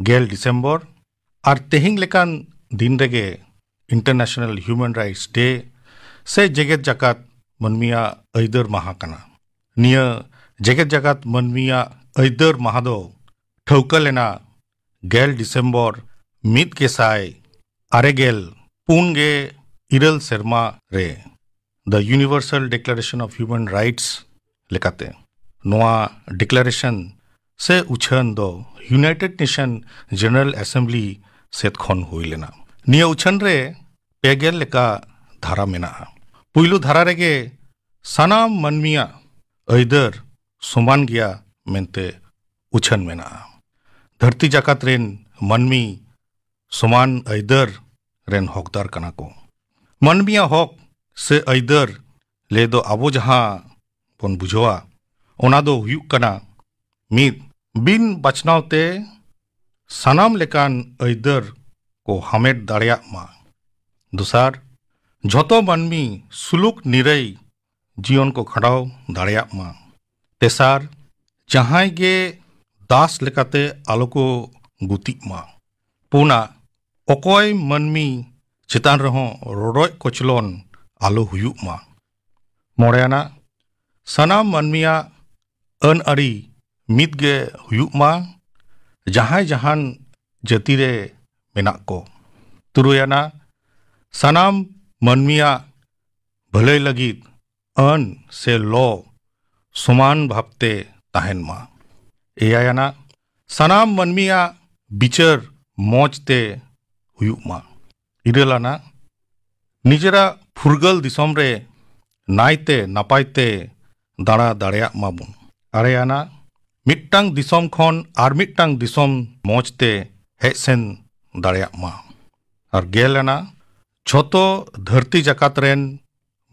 ᱜᱮᱞ ᱰᱤᱥᱮᱢᱵᱚᱨ, ᱟᱨ ᱛᱮᱦᱮᱧ ᱞᱮᱠᱟᱱ ᱫᱤᱱ ᱨᱮᱜᱮ International Human Rights Day ᱥᱮ ᱡᱮᱜᱮᱛ ᱡᱟᱠᱟᱛ ᱢᱟᱹᱱᱢᱤᱭᱟᱜ ᱟᱹᱭᱫᱟᱹᱨ ᱢᱟᱦᱟ ᱠᱟᱱᱟ᱾ ᱱᱤᱭᱟᱹ ᱡᱮᱜᱮᱛ ᱡᱟᱠᱟᱛ ᱢᱟᱹᱱᱢᱤᱭᱟᱜ ᱟᱹᱭᱫᱟᱹᱨ ᱢᱟᱦᱟ ᱫᱚ ᱴᱷᱟᱹᱣᱠᱟᱹ ᱞᱮᱱᱟ ᱜᱮᱞ ᱰᱤᱥᱮᱢᱵᱚᱨ ᱢᱤᱫ ᱜᱮᱥᱟᱭ ᱟᱨᱮ ᱜᱮᱞ ᱯᱩᱱ ᱜᱮ ᱤᱨᱟᱹᱞ ᱥᱮᱨᱢᱟ ᱨᱮ, The Universal Declaration of Human Rights ᱞᱮᱠᱟᱛᱮ᱾ ᱱᱚᱣᱟ ᱰᱤᱠᱞᱟᱨᱮᱥᱚᱱ ᱥᱮ ᱩᱪᱷᱟᱹᱱ ᱫᱚ United Nation General Assembly ᱥᱮᱫ ᱠᱷᱚᱱ ᱦᱩᱭ ᱞᱮᱱᱟ᱾ ᱱᱤᱭᱟᱹ ᱩᱪᱷᱟᱹᱱ ᱨᱮ ᱯᱮ ᱜᱮᱞ ᱞᱮᱠᱟ ᱫᱷᱟᱨᱟ ᱢᱮᱱᱟᱜᱼᱟ᱾ ᱯᱩᱭᱞᱩ ᱫᱷᱟᱨᱟ ᱨᱮᱜᱮ ᱥᱟᱱᱟᱢ ᱢᱟᱹᱱᱢᱤᱭᱟᱜ ᱟᱹᱭᱫᱟᱹᱨ ᱥᱚᱢᱟᱱ ᱜᱮᱭᱟ ᱢᱮᱱᱛᱮ ᱩᱪᱷᱟᱹᱱ ᱢᱮᱱᱟᱜᱼᱟ᱾ ᱫᱷᱟᱹᱨᱛᱤ ᱡᱟᱠᱟᱛ ᱨᱮᱱ ᱢᱟᱹᱱᱢᱤ ᱥᱚᱢᱟᱱ ᱟᱹᱭᱫᱟᱹᱨ ᱨᱮᱱ ᱦᱚᱠᱫᱟᱨ ᱠᱟᱱᱟ ᱠᱚ᱾ ᱢᱟᱹᱱᱢᱤᱭᱟᱜ ᱦᱚᱠ ᱥᱮ ᱟᱹᱭᱫᱟᱹᱨ ᱞᱟᱹᱭ ᱫᱚ ᱟᱵᱚ ᱡᱟᱦᱟᱸ ᱵᱚᱱ ᱵᱩᱡᱷᱟᱹᱣᱟ, ᱚᱱᱟ ᱫᱚ ᱦᱩᱭᱩᱜ ᱠᱟᱱᱟ, ᱢᱤᱫ, ᱵᱤᱱ ᱵᱟᱪᱷᱱᱟᱣ ᱛᱮ ᱥᱟᱱᱟᱢ ᱞᱮᱠᱟᱱ ᱟᱹᱭᱫᱟᱹᱨ ᱠᱚ ᱦᱟᱢᱮᱴ ᱫᱟᱲᱮᱭᱟᱜ ᱢᱟ᱾ ᱫᱚᱥᱟᱨ, ᱡᱷᱚᱛᱚ ᱢᱟᱹᱱᱢᱤ ᱥᱩᱞᱩᱠ ᱱᱤᱨᱟᱹᱭ ᱡᱤᱭᱚᱱ ᱠᱚ ᱠᱷᱟᱸᱰᱟᱣ ᱫᱟᱲᱮᱭᱟᱜ ᱢᱟ᱾ ᱛᱮᱥᱟᱨ, ᱡᱟᱦᱟᱸᱭ ᱜᱮ ᱫᱟᱥ ᱞᱮᱠᱟᱛᱮ ᱟᱞᱚ ᱠᱚ ᱜᱩᱛᱤᱜ ᱢᱟ᱾ ᱯᱩᱱᱟᱜ, ᱚᱠᱚᱭ ᱢᱟᱹᱱᱢᱤ ᱪᱮᱛᱟᱱ ᱨᱮᱦᱚᱸ ᱨᱚᱰᱚᱡ ᱠᱚᱪᱞᱚᱱ ᱟᱞᱚ ᱦᱩᱭᱩᱜ ᱢᱟ᱾ ᱢᱚᱬᱮ ᱟᱱᱟᱜ, ᱥᱟᱱᱟᱢ ᱢᱟᱹᱱᱢᱤᱭᱟᱜ ᱟᱹᱱ ᱟᱹᱨᱤ ᱢᱤᱫ ᱜᱮ ᱦᱩᱭᱩᱜ ᱢᱟ, ᱡᱟᱦᱟᱸᱭ ᱡᱟᱦᱟᱱ ᱡᱟᱹᱛᱤ ᱨᱮ ᱢᱮᱱᱟᱜ ᱠᱚ᱾ ᱛᱩᱨᱩᱭ ᱟᱱᱟᱜ, ᱥᱟᱱᱟᱢ ᱢᱟᱹᱱᱢᱤᱭᱟᱜ ᱵᱷᱟᱹᱞᱟᱹᱭ ᱞᱟᱹᱜᱤᱫ ᱟᱹᱱ ᱥᱮ ᱞᱚ ᱥᱚᱢᱟᱱ ᱵᱷᱟᱵᱽᱛᱮ ᱛᱟᱦᱮᱱ ᱢᱟ᱾ ᱮᱭᱟᱭ ᱟᱱᱟᱜ, ᱥᱟᱱᱟᱢ ᱢᱟᱹᱱᱢᱤᱭᱟᱜ ᱵᱤᱪᱟᱹᱨ ᱢᱚᱡᱽ ᱛᱮ ᱦᱩᱭᱩᱜ ᱢᱟ᱾ ᱤᱨᱟᱹᱞ ᱟᱱᱟᱜ, ᱱᱤᱡᱮᱨᱟᱜ ᱯᱷᱩᱨᱜᱟᱹᱞ ᱫᱤᱥᱚᱢ ᱨᱮ ᱱᱟᱭᱛᱮ ᱱᱟᱯᱟᱭ ᱛᱮ ᱫᱟᱬᱟ ᱫᱟᱲᱮᱭᱟᱜ ᱢᱟᱵᱚᱱ᱾ ᱟᱨᱮ ᱟᱱᱟᱜ, ᱢᱤᱫᱴᱟᱝ ᱫᱤᱥᱚᱢ ᱠᱷᱚᱱ ᱟᱨ ᱢᱤᱫᱴᱟᱝ ᱫᱤᱥᱚᱢ ᱢᱚᱡᱽ ᱛᱮ ᱦᱮᱡ ᱥᱮᱱ ᱫᱟᱲᱮᱭᱟᱜ ᱢᱟ᱾ ᱟᱨ ᱜᱮᱞ ᱟᱱᱟᱜ, ᱡᱷᱚᱛᱚ ᱫᱷᱟᱹᱨᱛᱤ ᱡᱟᱠᱟᱛ ᱨᱮᱱ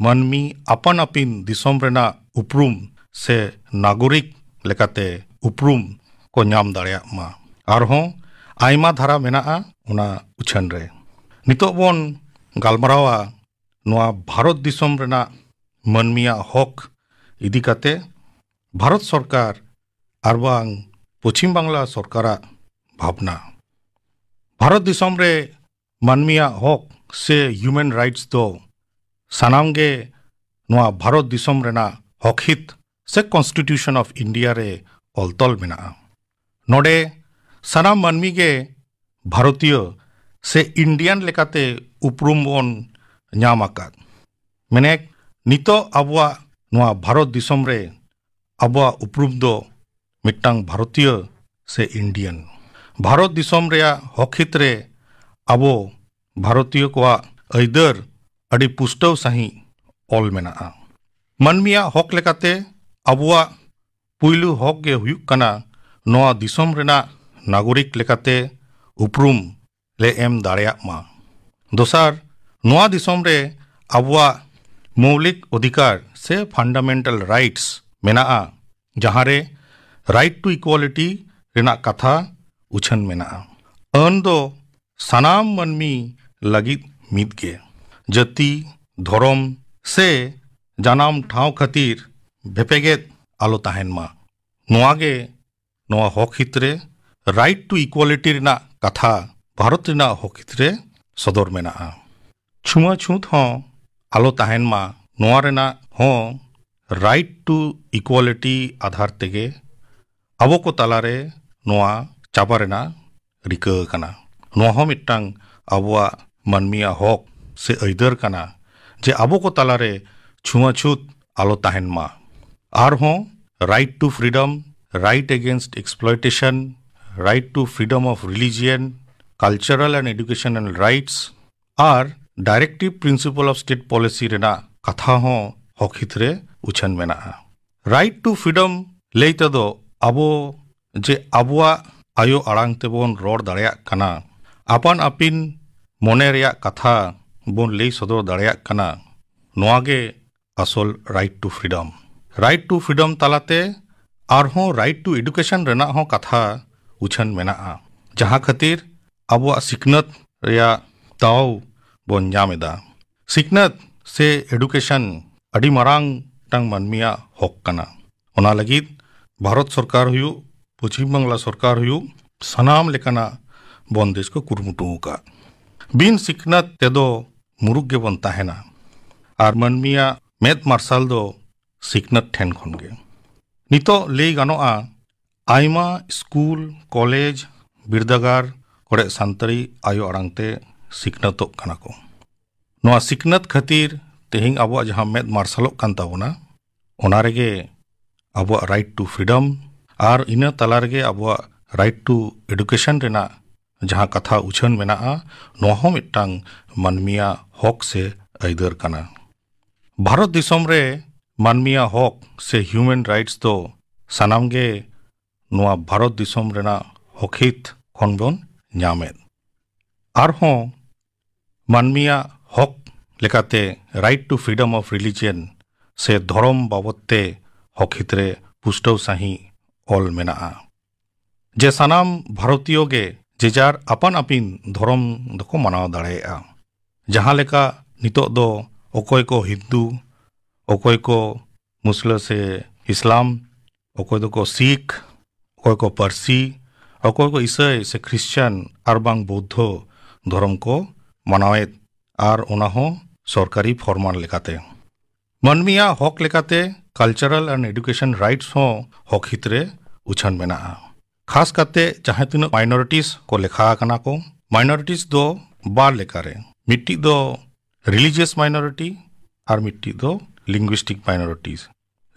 ᱢᱟᱹᱱᱢᱤ ᱟᱯᱟᱱ ᱟᱹᱯᱤᱱ ᱫᱤᱥᱚᱢ ᱨᱮᱱᱟᱜ ᱩᱯᱨᱩᱢ ᱥᱮ ᱱᱟᱜᱚᱨᱤᱠ ᱞᱮᱠᱟᱛᱮ ᱩᱯᱨᱩᱢ ᱠᱚ ᱧᱟᱢ ᱫᱟᱲᱮᱭᱟᱜ ᱢᱟ᱾ ᱟᱨᱦᱚᱸ ᱟᱭᱢᱟ ᱫᱷᱟᱨᱟ ᱢᱮᱱᱟᱜᱼᱟ ᱚᱱᱟ ᱩᱪᱷᱟᱹᱱ ᱨᱮ᱾ ᱱᱤᱛᱚᱜ ᱵᱚᱱ ᱜᱟᱞᱢᱟᱨᱟᱣᱟ ᱱᱚᱣᱟ ᱵᱷᱟᱨᱚᱛ ᱫᱤᱥᱚᱢ ᱨᱮᱱᱟᱜ ᱢᱟᱹᱱᱢᱤᱭᱟᱜ ᱦᱚᱠ ᱤᱫᱤ ᱠᱟᱛᱮ ᱵᱷᱟᱨᱚᱛ ᱥᱚᱨᱠᱟᱨ ᱟᱨ ᱵᱟᱝ ᱯᱚᱪᱷᱤᱢ ᱵᱟᱝᱞᱟ ᱥᱚᱨᱠᱟᱨᱟᱜ ᱵᱷᱟᱵᱽᱱᱟ᱾ ᱵᱷᱟᱨᱚᱛ ᱫᱤᱥᱚᱢ ᱨᱮ ᱢᱟᱹᱱᱢᱤᱭᱟᱜ ᱦᱚᱠ ᱥᱮ human rights ᱫᱚ ᱥᱟᱱᱟᱢ ᱜᱮ ᱱᱚᱣᱟ ᱵᱷᱟᱨᱚᱛ ᱫᱤᱥᱚᱢ ᱨᱮᱱᱟᱜ ᱦᱚᱠ ᱦᱤᱛ ᱥᱮ Constitution of India ᱨᱮ ᱚᱞ ᱛᱚᱞ ᱢᱮᱱᱟᱜᱼᱟ᱾ ᱱᱚᱰᱮ ᱥᱟᱱᱟᱢ ᱢᱟᱹᱱᱢᱤ ᱜᱮ ᱵᱷᱟᱨᱚᱛᱤᱭᱚ ᱥᱮ ᱤᱱᱰᱤᱭᱟᱱ ᱞᱮᱠᱟᱛᱮ ᱩᱯᱨᱩᱢ ᱵᱚᱱ ᱧᱟᱢ ᱟᱠᱟᱫ᱾ ᱢᱮᱱᱮᱠ, ᱱᱤᱛᱚᱜ ᱟᱵᱚᱣᱟᱜ ᱱᱚᱣᱟ ᱵᱷᱟᱨᱚᱛ ᱫᱤᱥᱚᱢ ᱨᱮ ᱟᱵᱚᱣᱟᱜ ᱩᱯᱨᱩᱢ ᱫᱚ ᱢᱤᱫᱴᱟᱝ ᱵᱷᱟᱨᱚᱛᱤᱭᱚ ᱥᱮ ᱤᱱᱰᱤᱭᱟᱱ᱾ ᱵᱷᱟᱨᱚᱛ ᱫᱤᱥᱚᱢ ᱨᱮᱭᱟᱜ ᱦᱚᱠ ᱦᱤᱛ ᱨᱮ ᱟᱵᱚ ᱵᱷᱟᱨᱚᱛᱤᱭᱚ ᱠᱚᱣᱟᱜ ᱟᱹᱭᱫᱟᱹᱨ ᱟᱹᱰᱤ ᱯᱩᱥᱴᱟᱹᱣ ᱥᱟᱺᱦᱤᱡ ᱚᱞ ᱢᱮᱱᱟᱜᱼᱟ᱾ ᱢᱟᱹᱱᱢᱤᱭᱟᱜ ᱦᱚᱠ ᱞᱮᱠᱟᱛᱮ ᱟᱵᱚᱣᱟᱜ ᱯᱩᱭᱞᱩ ᱦᱚᱠ ᱜᱮ ᱦᱩᱭᱩᱜ ᱠᱟᱱᱟ ᱱᱚᱣᱟ ᱫᱤᱥᱚᱢ ᱨᱮᱱᱟᱜ ᱱᱟᱜᱚᱨᱤᱠ ᱞᱮᱠᱟᱛᱮ ᱩᱯᱨᱩᱢ ᱞᱮ ᱮᱢ ᱫᱟᱲᱮᱭᱟᱜ ᱢᱟ᱾ ᱫᱚᱥᱟᱨ, ᱱᱚᱣᱟ ᱫᱤᱥᱚᱢ ᱨᱮ ᱟᱵᱚᱣᱟᱜ ᱢᱳᱣᱞᱤᱠ ᱚᱫᱷᱤᱠᱟᱨ ᱥᱮ fundamental rights ᱢᱮᱱᱟᱜᱼᱟ, ᱡᱟᱦᱟᱸ ᱨᱮ right to equality ᱨᱮᱱᱟᱜ ᱠᱟᱛᱷᱟ ᱩᱪᱷᱟᱹᱱ ᱢᱮᱱᱟᱜᱼᱟ᱾ ᱟᱹᱱ ᱫᱚ ᱥᱟᱱᱟᱢ ᱢᱟᱹᱱᱢᱤ ᱞᱟᱹᱜᱤᱫ ᱢᱤᱫ ᱜᱮ, ᱡᱟᱹᱛᱤ, ᱫᱷᱚᱨᱚᱢ ᱥᱮ ᱡᱟᱱᱟᱢ ᱴᱷᱟᱶ ᱠᱷᱟᱹᱛᱤᱨ ᱵᱷᱮᱯᱮᱜᱮᱫ ᱟᱞᱚ ᱛᱟᱦᱮᱱ ᱢᱟ᱾ ᱱᱚᱣᱟ ᱜᱮ ᱱᱚᱣᱟ ᱦᱚᱠ ᱦᱤᱛ ᱨᱮ right to equality ᱨᱮᱱᱟᱜ ᱠᱟᱛᱷᱟ, ᱵᱷᱟᱨᱚᱛ ᱨᱮᱱᱟᱜ ᱦᱚᱠ ᱦᱤᱛ ᱨᱮ ᱥᱚᱫᱚᱨ ᱢᱮᱱᱟᱜᱼᱟ᱾ ᱪᱷᱩᱣᱟᱹᱪᱷᱩᱛ ᱦᱚᱸ ᱟᱞᱚ ᱛᱟᱦᱮᱱ ᱢᱟ, ᱱᱚᱣᱟ ᱨᱮᱱᱟᱜ ᱦᱚᱸ right to equality ᱟᱫᱷᱟᱨ ᱛᱮᱜᱮ ᱟᱵᱚ ᱠᱚ ᱛᱟᱞᱟᱨᱮ ᱱᱚᱣᱟ ᱪᱟᱵᱟ ᱨᱮᱱᱟᱜ ᱨᱤᱠᱟᱹ ᱟᱠᱟᱱᱟ᱾ ᱱᱚᱣᱟ ᱦᱚᱸ ᱢᱤᱫᱴᱟᱝ ᱟᱵᱚᱣᱟᱜ ᱢᱟᱹᱱᱢᱤᱭᱟᱜ ᱦᱚᱠ ᱥᱮ ᱟᱹᱭᱫᱟᱹᱨ ᱠᱟᱱᱟ ᱡᱮ ᱟᱵᱚ ᱠᱚ ᱛᱟᱞᱟᱨᱮ ᱪᱷᱩᱣᱟᱹᱪᱷᱩᱛ ᱟᱞᱚ ᱛᱟᱦᱮᱱ ᱢᱟ᱾ ᱟᱨᱦᱚᱸ right to freedom, right against exploitation, right to freedom of religion, cultural and educational rights R directive principle of state policy ᱨᱮᱱᱟᱜ ᱠᱟᱛᱷᱟ ᱦᱚᱸ ᱦᱚᱠ ᱦᱤᱛ ᱨᱮ ᱩᱪᱷᱟᱹᱱ ᱢᱮᱱᱟᱜᱼᱟ᱾ Right to freedom ᱞᱟᱹᱭ ᱛᱮᱫᱚ ᱟᱵᱚ ᱡᱮ ᱟᱵᱚᱣᱟᱜ ᱟᱭᱳ ᱟᱲᱟᱝ ᱛᱮᱵᱚᱱ ᱨᱚᱲ ᱫᱟᱲᱮᱭᱟᱜ ᱠᱟᱱᱟ, ᱟᱯᱟᱱ ᱟᱹᱯᱤᱱ ᱢᱚᱱᱮ ᱨᱮᱭᱟᱜ ᱠᱟᱛᱷᱟ ᱵᱚᱱ ᱞᱟᱹᱭ ᱥᱚᱫᱚᱨ ᱫᱟᱲᱮᱭᱟᱜ ᱠᱟᱱᱟ, ᱱᱚᱣᱟ ᱜᱮ ᱟᱥᱚᱞ right to freedom᱾ Right to freedom ᱛᱟᱞᱟᱛᱮ ᱟᱨᱦᱚᱸ right to education ᱨᱮᱱᱟᱜ ᱦᱚᱸ ᱠᱟᱛᱷᱟ ᱩᱪᱷᱟᱹᱱ ᱢᱮᱱᱟᱜᱼᱟ, ᱡᱟᱦᱟᱸ ᱠᱷᱟᱹᱛᱤᱨ ᱟᱵᱚᱣᱟᱜ ᱥᱤᱠᱷᱱᱟᱹᱛ ᱨᱮᱭᱟᱜ ᱫᱟᱣ ᱵᱚᱱ ᱧᱟᱢ ᱮᱫᱟ᱾ ᱥᱤᱠᱷᱱᱟᱹᱛ ᱥᱮ education ᱟᱹᱰᱤ ᱢᱟᱨᱟᱝ ᱢᱤᱫᱴᱟᱝ ᱢᱟᱹᱱᱢᱤᱭᱟᱜ ᱦᱚᱠ ᱠᱟᱱᱟ᱾ ᱚᱱᱟ ᱞᱟᱹᱜᱤᱫ ᱵᱷᱟᱨᱚᱛ ᱥᱚᱨᱠᱟᱨ ᱦᱩᱭᱩᱜ, ᱯᱚᱪᱷᱤᱢ ᱵᱟᱝᱞᱟ ᱥᱚᱨᱠᱟᱨ ᱦᱩᱭᱩᱜ, ᱥᱟᱱᱟᱢ ᱞᱮᱠᱟᱱᱟᱜ ᱵᱚᱱᱫᱮᱡ ᱠᱚ ᱠᱩᱨᱩᱢᱩᱴᱩ ᱟᱠᱟᱫ᱾ ᱵᱤᱱ ᱥᱤᱠᱷᱱᱟᱹᱛ ᱛᱮᱫᱚ ᱢᱩᱨᱩᱠ ᱜᱮᱵᱚᱱ ᱛᱟᱦᱮᱱᱟ᱾ ᱟᱨ ᱢᱟᱹᱱᱢᱤᱭᱟᱜ ᱢᱮᱫ ᱢᱟᱨᱥᱟᱞ ᱫᱚ ᱥᱤᱠᱷᱱᱟᱹᱛ ᱴᱷᱮᱱ ᱠᱷᱚᱱ ᱜᱮ᱾ ᱱᱤᱛᱚᱜ ᱞᱟᱹᱭ ᱜᱟᱱᱚᱜᱼᱟ, ᱟᱭᱢᱟ ᱥᱠᱩᱞ, ᱠᱚᱞᱮᱡᱽ, ᱵᱤᱨᱫᱟᱹᱜᱟᱲ ᱠᱚᱨᱮ ᱥᱟᱱᱛᱟᱲᱤ ᱟᱭᱳ ᱟᱲᱟᱝ ᱛᱮ ᱥᱤᱠᱷᱱᱟᱹᱛᱚᱜ ᱠᱟᱱᱟ ᱠᱚ᱾ ᱱᱚᱣᱟ ᱥᱤᱠᱷᱱᱟᱹᱛ ᱠᱷᱟᱹᱛᱤᱨ ᱛᱮᱦᱮᱧ ᱟᱵᱚᱣᱟᱜ ᱡᱟᱦᱟᱸ ᱢᱮᱫ ᱢᱟᱨᱥᱟᱞᱚᱜ ᱠᱟᱱ ᱛᱟᱵᱚᱱᱟ, ᱚᱱᱟ ᱨᱮᱜᱮ ᱟᱵᱚᱣᱟᱜ right to freedom ᱟᱨ ᱤᱱᱟᱹ ᱛᱟᱞᱟ ᱨᱮᱜᱮ ᱟᱵᱚᱣᱟᱜ right to education ᱨᱮᱱᱟᱜ ᱡᱟᱦᱟᱸ ᱠᱟᱛᱷᱟ ᱩᱪᱷᱟᱹᱱ ᱢᱮᱱᱟᱜᱼᱟ, ᱱᱚᱣᱟ ᱦᱚᱸ ᱢᱤᱫᱴᱟᱝ ᱢᱟᱹᱱᱢᱤᱭᱟᱜ ᱦᱚᱠ ᱥᱮ ᱟᱹᱭᱫᱟᱹᱨ ᱠᱟᱱᱟ᱾ ᱵᱷᱟᱨᱚᱛ ᱫᱤᱥᱚᱢ ᱨᱮ ᱢᱟᱹᱱᱢᱤᱭᱟᱜ ᱦᱚᱠ ᱥᱮ human rights ᱫᱚ ᱥᱟᱱᱟᱢ ᱜᱮ ᱱᱚᱣᱟ ᱵᱷᱟᱨᱚᱛ ᱫᱤᱥᱚᱢ ᱨᱮᱱᱟᱜ ᱦᱚᱠ ᱦᱤᱛ ᱠᱷᱚᱱ ᱵᱚᱱ ᱧᱟᱢᱮᱫ᱾ ᱟᱨᱦᱚᱸ ᱢᱟᱹᱱᱢᱤᱭᱟᱜ ᱦᱚᱠ ᱞᱮᱠᱟᱛᱮ right to freedom of religion ᱥᱮ ᱫᱷᱚᱨᱚᱢ ᱵᱟᱵᱚᱛ ᱛᱮ ᱦᱚᱠ ᱦᱤᱛ ᱨᱮ ᱯᱩᱥᱴᱟᱹᱣ ᱥᱟᱹᱦᱤᱡ ᱚᱞ ᱢᱮᱱᱟᱜᱼᱟ ᱡᱮ ᱥᱟᱱᱟᱢ ᱵᱷᱟᱨᱚᱛᱤᱭᱚ ᱜᱮ ᱡᱮᱡᱟᱨ ᱟᱯᱟᱱ ᱟᱹᱯᱤᱱ ᱫᱷᱚᱨᱚᱢ ᱫᱚᱠᱚ ᱢᱟᱱᱟᱣ ᱫᱟᱲᱮᱭᱟᱜᱼᱟ᱾ ᱡᱟᱦᱟᱸ ᱞᱮᱠᱟ ᱱᱤᱛᱚᱜ ᱫᱚ ᱚᱠᱚᱭ ᱠᱚ ᱦᱤᱱᱫᱩ, ᱚᱠᱚᱭ ᱠᱚ ᱢᱩᱥᱞᱟᱹ ᱥᱮ ᱤᱥᱞᱟᱢ, ᱚᱠᱚᱭ ᱫᱚᱠᱚ ᱥᱤᱠᱷ, ᱚᱠᱚᱭ ᱠᱚ ᱯᱟᱹᱨᱥᱤ, ᱚᱠᱚᱭ ᱠᱚ ᱤᱥᱟᱹᱭ ᱥᱮ ᱠᱷᱨᱤᱥᱪᱟᱱ ᱟᱨ ᱵᱟᱝ ᱵᱳᱫᱽᱫᱷᱚ ᱫᱷᱚᱨᱚᱢ ᱠᱚ ᱢᱟᱱᱟᱣᱮᱫ, ᱟᱨ ᱚᱱᱟ ᱦᱚᱸ ᱥᱚᱨᱠᱟᱨᱤ ᱯᱷᱚᱨᱢᱟᱱ ᱞᱮᱠᱟᱛᱮ᱾ ᱢᱟᱹᱱᱢᱤᱭᱟᱜ ᱦᱚᱠ ᱞᱮᱠᱟᱛᱮ cultural and education rights ᱦᱚᱸ ᱦᱚᱠ ᱦᱤᱛ ᱨᱮ ᱩᱪᱷᱟᱹᱱ ᱢᱮᱱᱟᱜᱼᱟ᱾ ᱠᱷᱟᱥ ᱠᱟᱛᱮ ᱡᱟᱦᱟᱸ ᱛᱤᱱᱟᱹᱜ minorities ᱠᱚ ᱞᱮᱠᱷᱟ ᱟᱠᱟᱱᱟ ᱠᱚ, minorities ᱫᱚ ᱵᱟᱨ ᱞᱮᱠᱟᱨᱮ, ᱢᱤᱫᱴᱤᱡ ᱫᱚ religious minority ᱟᱨ ᱢᱤᱫᱴᱤᱡ ᱫᱚ linguistic minorities᱾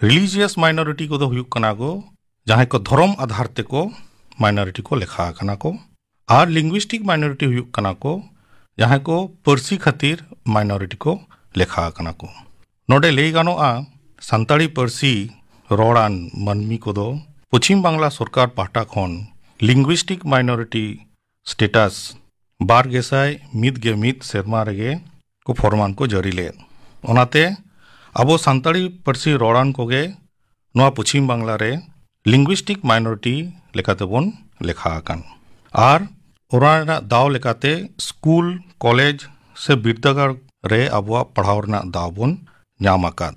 Religious minority ᱠᱚᱫᱚ ᱦᱩᱭᱩᱜ ᱠᱟᱱᱟ ᱠᱚ ᱡᱟᱦᱟᱸᱭ ᱠᱚ ᱫᱷᱚᱨᱚᱢ ᱟᱫᱷᱟᱨ ᱛᱮᱠᱚ minority ᱠᱚ ᱞᱮᱠᱷᱟ ᱟᱠᱟᱱᱟ ᱠᱚ, ᱟᱨ linguistic minority ᱦᱩᱭᱩᱜ ᱠᱟᱱᱟ ᱠᱚ ᱡᱟᱦᱟᱸᱭ ᱠᱚ ᱯᱟᱹᱨᱥᱤ ᱠᱷᱟᱹᱛᱤᱨ minority ᱠᱚ ᱞᱮᱠᱷᱟ ᱟᱠᱟᱱᱟ ᱠᱚ᱾ ᱱᱚᱰᱮ ᱞᱟᱹᱭ ᱜᱟᱱᱚᱜᱼᱟ, ᱥᱟᱱᱛᱟᱲᱤ ᱯᱟᱹᱨᱥᱤ ᱨᱚᱲᱟᱱ ᱢᱟᱹᱱᱢᱤ ᱠᱚᱫᱚ ᱯᱚᱪᱷᱤᱢ ᱵᱟᱝᱞᱟ ᱥᱚᱨᱠᱟᱨ ᱯᱟᱦᱴᱟ ᱠᱷᱚᱱ linguistic minority status ᱵᱟᱨ ᱜᱮᱥᱟᱭ ᱢᱤᱫ ᱜᱮ ᱢᱤᱫ ᱥᱮᱨᱢᱟ ᱨᱮᱜᱮ ᱠᱚ ᱯᱷᱚᱨᱢᱟᱱ ᱠᱚ ᱡᱟᱹᱨᱤ ᱞᱮᱫ᱾ ᱚᱱᱟᱛᱮ ᱟᱵᱚ ᱥᱟᱱᱛᱟᱲᱤ ᱯᱟᱹᱨᱥᱤ ᱨᱚᱲᱟᱱ ᱠᱚᱜᱮ ᱱᱚᱣᱟ ᱯᱚᱪᱷᱤᱢ ᱵᱟᱝᱞᱟ ᱨᱮ linguistic minority ᱞᱮᱠᱟᱛᱮᱵᱚᱱ ᱞᱮᱠᱷᱟ ᱟᱠᱟᱱ᱾ ᱟᱨ ᱚᱱᱟ ᱨᱮᱱᱟᱜ ᱫᱟᱣ ᱞᱮᱠᱟᱛᱮ ᱥᱠᱩᱞ, ᱠᱚᱞᱮᱡᱽ ᱥᱮ ᱵᱤᱨᱫᱟᱹᱜᱟᱲ ᱨᱮ ᱟᱵᱚᱣᱟᱜ ᱯᱟᱲᱦᱟᱣ ᱨᱮᱱᱟᱜ ᱫᱟᱣ ᱵᱚᱱ ᱧᱟᱢ ᱟᱠᱟᱫ᱾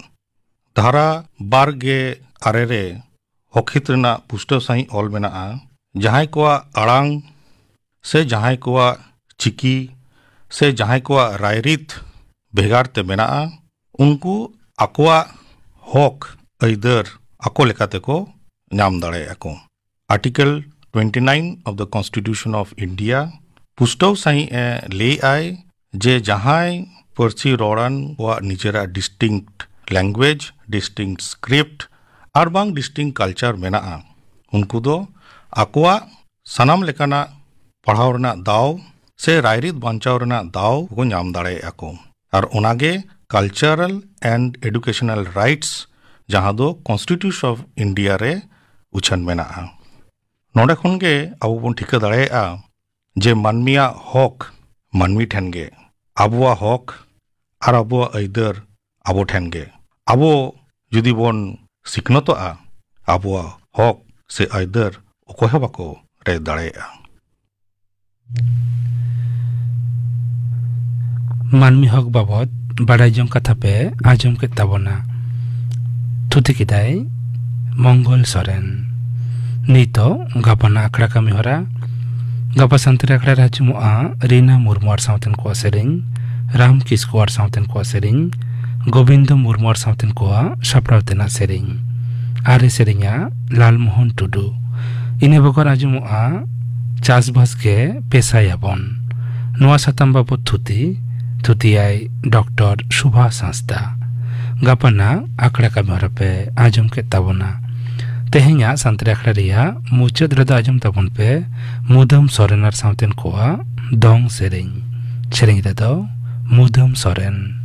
ᱫᱷᱟᱨᱟ ᱵᱟᱨ ᱜᱮ ᱟᱨᱮ ᱨᱮ ᱦᱚᱠ ᱦᱤᱛ ᱨᱮᱱᱟᱜ ᱯᱩᱥᱴᱟᱹᱣ ᱥᱟᱺᱦᱤᱡ ᱚᱞ ᱢᱮᱱᱟᱜᱼᱟ᱾ ᱡᱟᱦᱟᱸᱭ ᱠᱚᱣᱟᱜ ᱟᱲᱟᱝ ᱥᱮ ᱡᱟᱦᱟᱸᱭ ᱠᱚᱣᱟᱜ ᱪᱤᱠᱤ ᱥᱮ ᱡᱟᱦᱟᱸᱭ ᱠᱚᱣᱟᱜ ᱨᱟᱭᱨᱤᱛ ᱵᱷᱮᱜᱟᱨ ᱛᱮ ᱢᱮᱱᱟᱜᱼᱟ, ᱩᱱᱠᱩ ᱟᱠᱚᱣᱟᱜ ᱦᱚᱠ ᱟᱹᱭᱫᱟᱹᱨ ᱟᱠᱚ ᱞᱮᱠᱟ ᱛᱮᱠᱚ ᱧᱟᱢ ᱫᱟᱲᱮᱭᱟᱜᱼᱟ ᱠᱚ᱾ Article twenty nine of the Constitution of India ᱯᱩᱥᱴᱟᱹᱣ ᱥᱟᱺᱦᱤᱡ ᱮ ᱞᱟᱹᱭ ᱟᱭ ᱡᱮ ᱡᱟᱦᱟᱸᱭ ᱯᱟᱹᱨᱥᱤ ᱨᱚᱲᱟᱱ ᱠᱚᱣᱟᱜ ᱱᱤᱡᱮᱨᱟᱜ distinct language, distinct script ᱟᱨ ᱵᱟᱝ distinct culture ᱢᱮᱱᱟᱜᱼᱟ, ᱩᱱᱠᱩ ᱫᱚ ᱟᱠᱚᱣᱟᱜ ᱥᱟᱱᱟᱢ ᱞᱮᱠᱟᱱᱟᱜ ᱯᱟᱲᱦᱟᱣ ᱨᱮᱱᱟᱜ ᱫᱟᱣ ᱥᱮ ᱨᱟᱭᱨᱤᱛ ᱵᱟᱧᱪᱟᱣ ᱨᱮᱱᱟᱜ ᱫᱟᱣ ᱠᱚ ᱧᱟᱢ ᱫᱟᱲᱮᱭᱟᱜᱼᱟ ᱠᱚ᱾ ᱟᱨ ᱚᱱᱟᱜᱮ cultural and educational rights, ᱡᱟᱦᱟᱸ ᱫᱚ Constitution of India ᱨᱮ ᱩᱪᱷᱟᱹᱱ ᱢᱮᱱᱟᱜᱼᱟ᱾ ᱱᱚᱰᱮ ᱠᱷᱚᱱ ᱜᱮ ᱟᱵᱚ ᱵᱚᱱ ᱴᱷᱤᱠᱟᱹ ᱫᱟᱲᱮᱭᱟᱜᱼᱟ ᱡᱮ ᱢᱟᱹᱱᱢᱤᱭᱟᱜ ᱦᱚᱠ ᱢᱟᱹᱱᱢᱤ ᱴᱷᱮᱱ ᱜᱮ, ᱟᱵᱚᱣᱟᱜ ᱦᱚᱠ ᱟᱨ ᱟᱵᱚᱣᱟᱜ ᱟᱹᱭᱫᱟᱹᱨ ᱟᱵᱚ ᱴᱷᱮᱱ ᱜᱮ᱾ ᱟᱵᱚ ᱡᱩᱫᱤ ᱵᱚᱱ ᱥᱤᱠᱷᱱᱟᱹᱛᱚᱜᱼᱟ, ᱟᱵᱚᱣᱟᱜ ᱦᱚᱠ ᱥᱮ ᱟᱹᱭᱫᱟᱹᱨ ᱚᱠᱚᱭ ᱦᱚᱸ ᱵᱟᱠᱚ ᱨᱮᱡ ᱫᱟᱲᱮᱭᱟᱜᱼᱟ᱾ ᱢᱟᱹᱱᱢᱤ ᱦᱚᱠ ᱵᱟᱵᱚᱫ ᱵᱟᱰᱟᱭ ᱡᱚᱝ ᱠᱟᱛᱷᱟ ᱯᱮ ᱟᱸᱡᱚᱢ ᱠᱮᱫ ᱛᱟᱵᱚᱱᱟ᱾ ᱛᱷᱩᱛᱤ ᱠᱮᱫᱟᱭ ᱢᱚᱝᱜᱚᱞ ᱥᱚᱨᱮᱱ᱾ ᱱᱤᱛᱚᱜ ᱜᱟᱯᱟᱱᱟᱜ ᱟᱠᱷᱲᱟ ᱠᱟᱹᱢᱤ ᱦᱚᱨᱟ᱾ ᱜᱟᱯᱟ ᱥᱟᱱᱛᱟᱲᱤ ᱟᱠᱷᱲᱟ ᱨᱮ ᱟᱸᱡᱚᱢᱚᱜᱼᱟ ᱨᱤᱱᱟ ᱢᱩᱨᱢᱩ ᱟᱨ ᱥᱟᱶᱛᱮᱱ ᱠᱚᱣᱟᱜ ᱥᱮᱨᱮᱧ, ᱨᱟᱢ ᱠᱤᱥᱠᱩ ᱟᱨ ᱥᱟᱶᱛᱮᱱ ᱠᱚᱣᱟᱜ ᱥᱮᱨᱮᱧ, ᱜᱳᱵᱤᱱᱫᱚ ᱢᱩᱨᱢᱩ ᱟᱨ ᱥᱟᱶᱛᱮᱱ ᱠᱚᱣᱟᱜ ᱥᱟᱯᱲᱟᱣ ᱛᱮᱱᱟᱜ ᱥᱮᱨᱮᱧ᱾ ᱟᱨ ᱮ ᱥᱮᱨᱮᱧᱟ ᱞᱟᱞᱢᱳᱦᱚᱱ ᱴᱩᱰᱩ᱾ ᱤᱱᱟᱹ ᱵᱮᱜᱚᱨ ᱟᱸᱡᱚᱢᱚᱜᱼᱟ ᱪᱟᱥᱵᱟᱥ ᱜᱮ ᱯᱮᱥᱟᱭᱟᱵᱚᱱ᱾ ᱱᱚᱣᱟ ᱥᱟᱛᱟᱢ ᱵᱟᱵᱚᱫ ᱛᱷᱩᱛᱤ, ᱛᱷᱩᱛᱤᱭᱟᱭ ᱰᱚᱠᱴᱚᱨ ᱥᱩᱵᱷᱟᱥ ᱦᱟᱸᱥᱫᱟ᱾ ᱜᱟᱯᱟᱱᱟᱜ ᱟᱠᱷᱲᱟ ᱠᱟᱹᱢᱤ ᱦᱚᱨᱟ ᱯᱮ ᱟᱸᱡᱚᱢ ᱠᱮᱫ ᱛᱟᱵᱚᱱᱟ᱾ ᱛᱮᱦᱮᱧᱟᱜ ᱥᱟᱱᱛᱟᱲᱤ ᱟᱠᱷᱲᱟ ᱨᱮᱭᱟᱜ ᱢᱩᱪᱟᱹᱫ ᱨᱮᱫᱚ ᱟᱸᱡᱚᱢ ᱛᱟᱵᱚᱱ ᱯᱮ ᱢᱩᱫᱟᱹᱢ ᱥᱚᱨᱮᱱ ᱟᱨ ᱥᱟᱶᱛᱮᱱ ᱠᱚᱣᱟᱜ ᱫᱚᱝ ᱥᱮᱨᱮᱧ᱾ ᱥᱮᱨᱮᱧ ᱨᱮᱫᱚ ᱢᱩᱫᱟᱹᱢ ᱥᱚᱨᱮᱱ᱾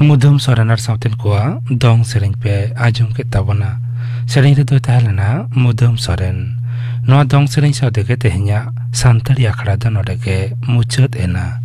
ᱢᱩᱫᱟᱹᱢ ᱥᱚᱨᱮᱱ ᱟᱨ ᱥᱟᱶᱛᱮᱱ ᱠᱚᱣᱟᱜ ᱫᱚᱝ ᱥᱮᱨᱮᱧ ᱯᱮ ᱟᱸᱡᱚᱢ ᱠᱮᱫ ᱛᱟᱵᱚᱱᱟ᱾ ᱥᱮᱨᱮᱧ ᱨᱮᱫᱚᱭ ᱛᱟᱦᱮᱸ ᱞᱮᱱᱟ ᱢᱩᱫᱟᱹᱢ ᱥᱚᱨᱮᱱ᱾ ᱱᱚᱣᱟ ᱫᱚᱝ ᱥᱮᱨᱮᱧ ᱥᱟᱶ ᱛᱮᱜᱮ ᱛᱮᱦᱮᱧᱟᱜ ᱥᱟᱱᱛᱟᱲᱤ ᱟᱠᱷᱲᱟ ᱫᱚ ᱱᱚᱰᱮ ᱜᱮ ᱢᱩᱪᱟᱹᱫ ᱮᱱᱟ᱾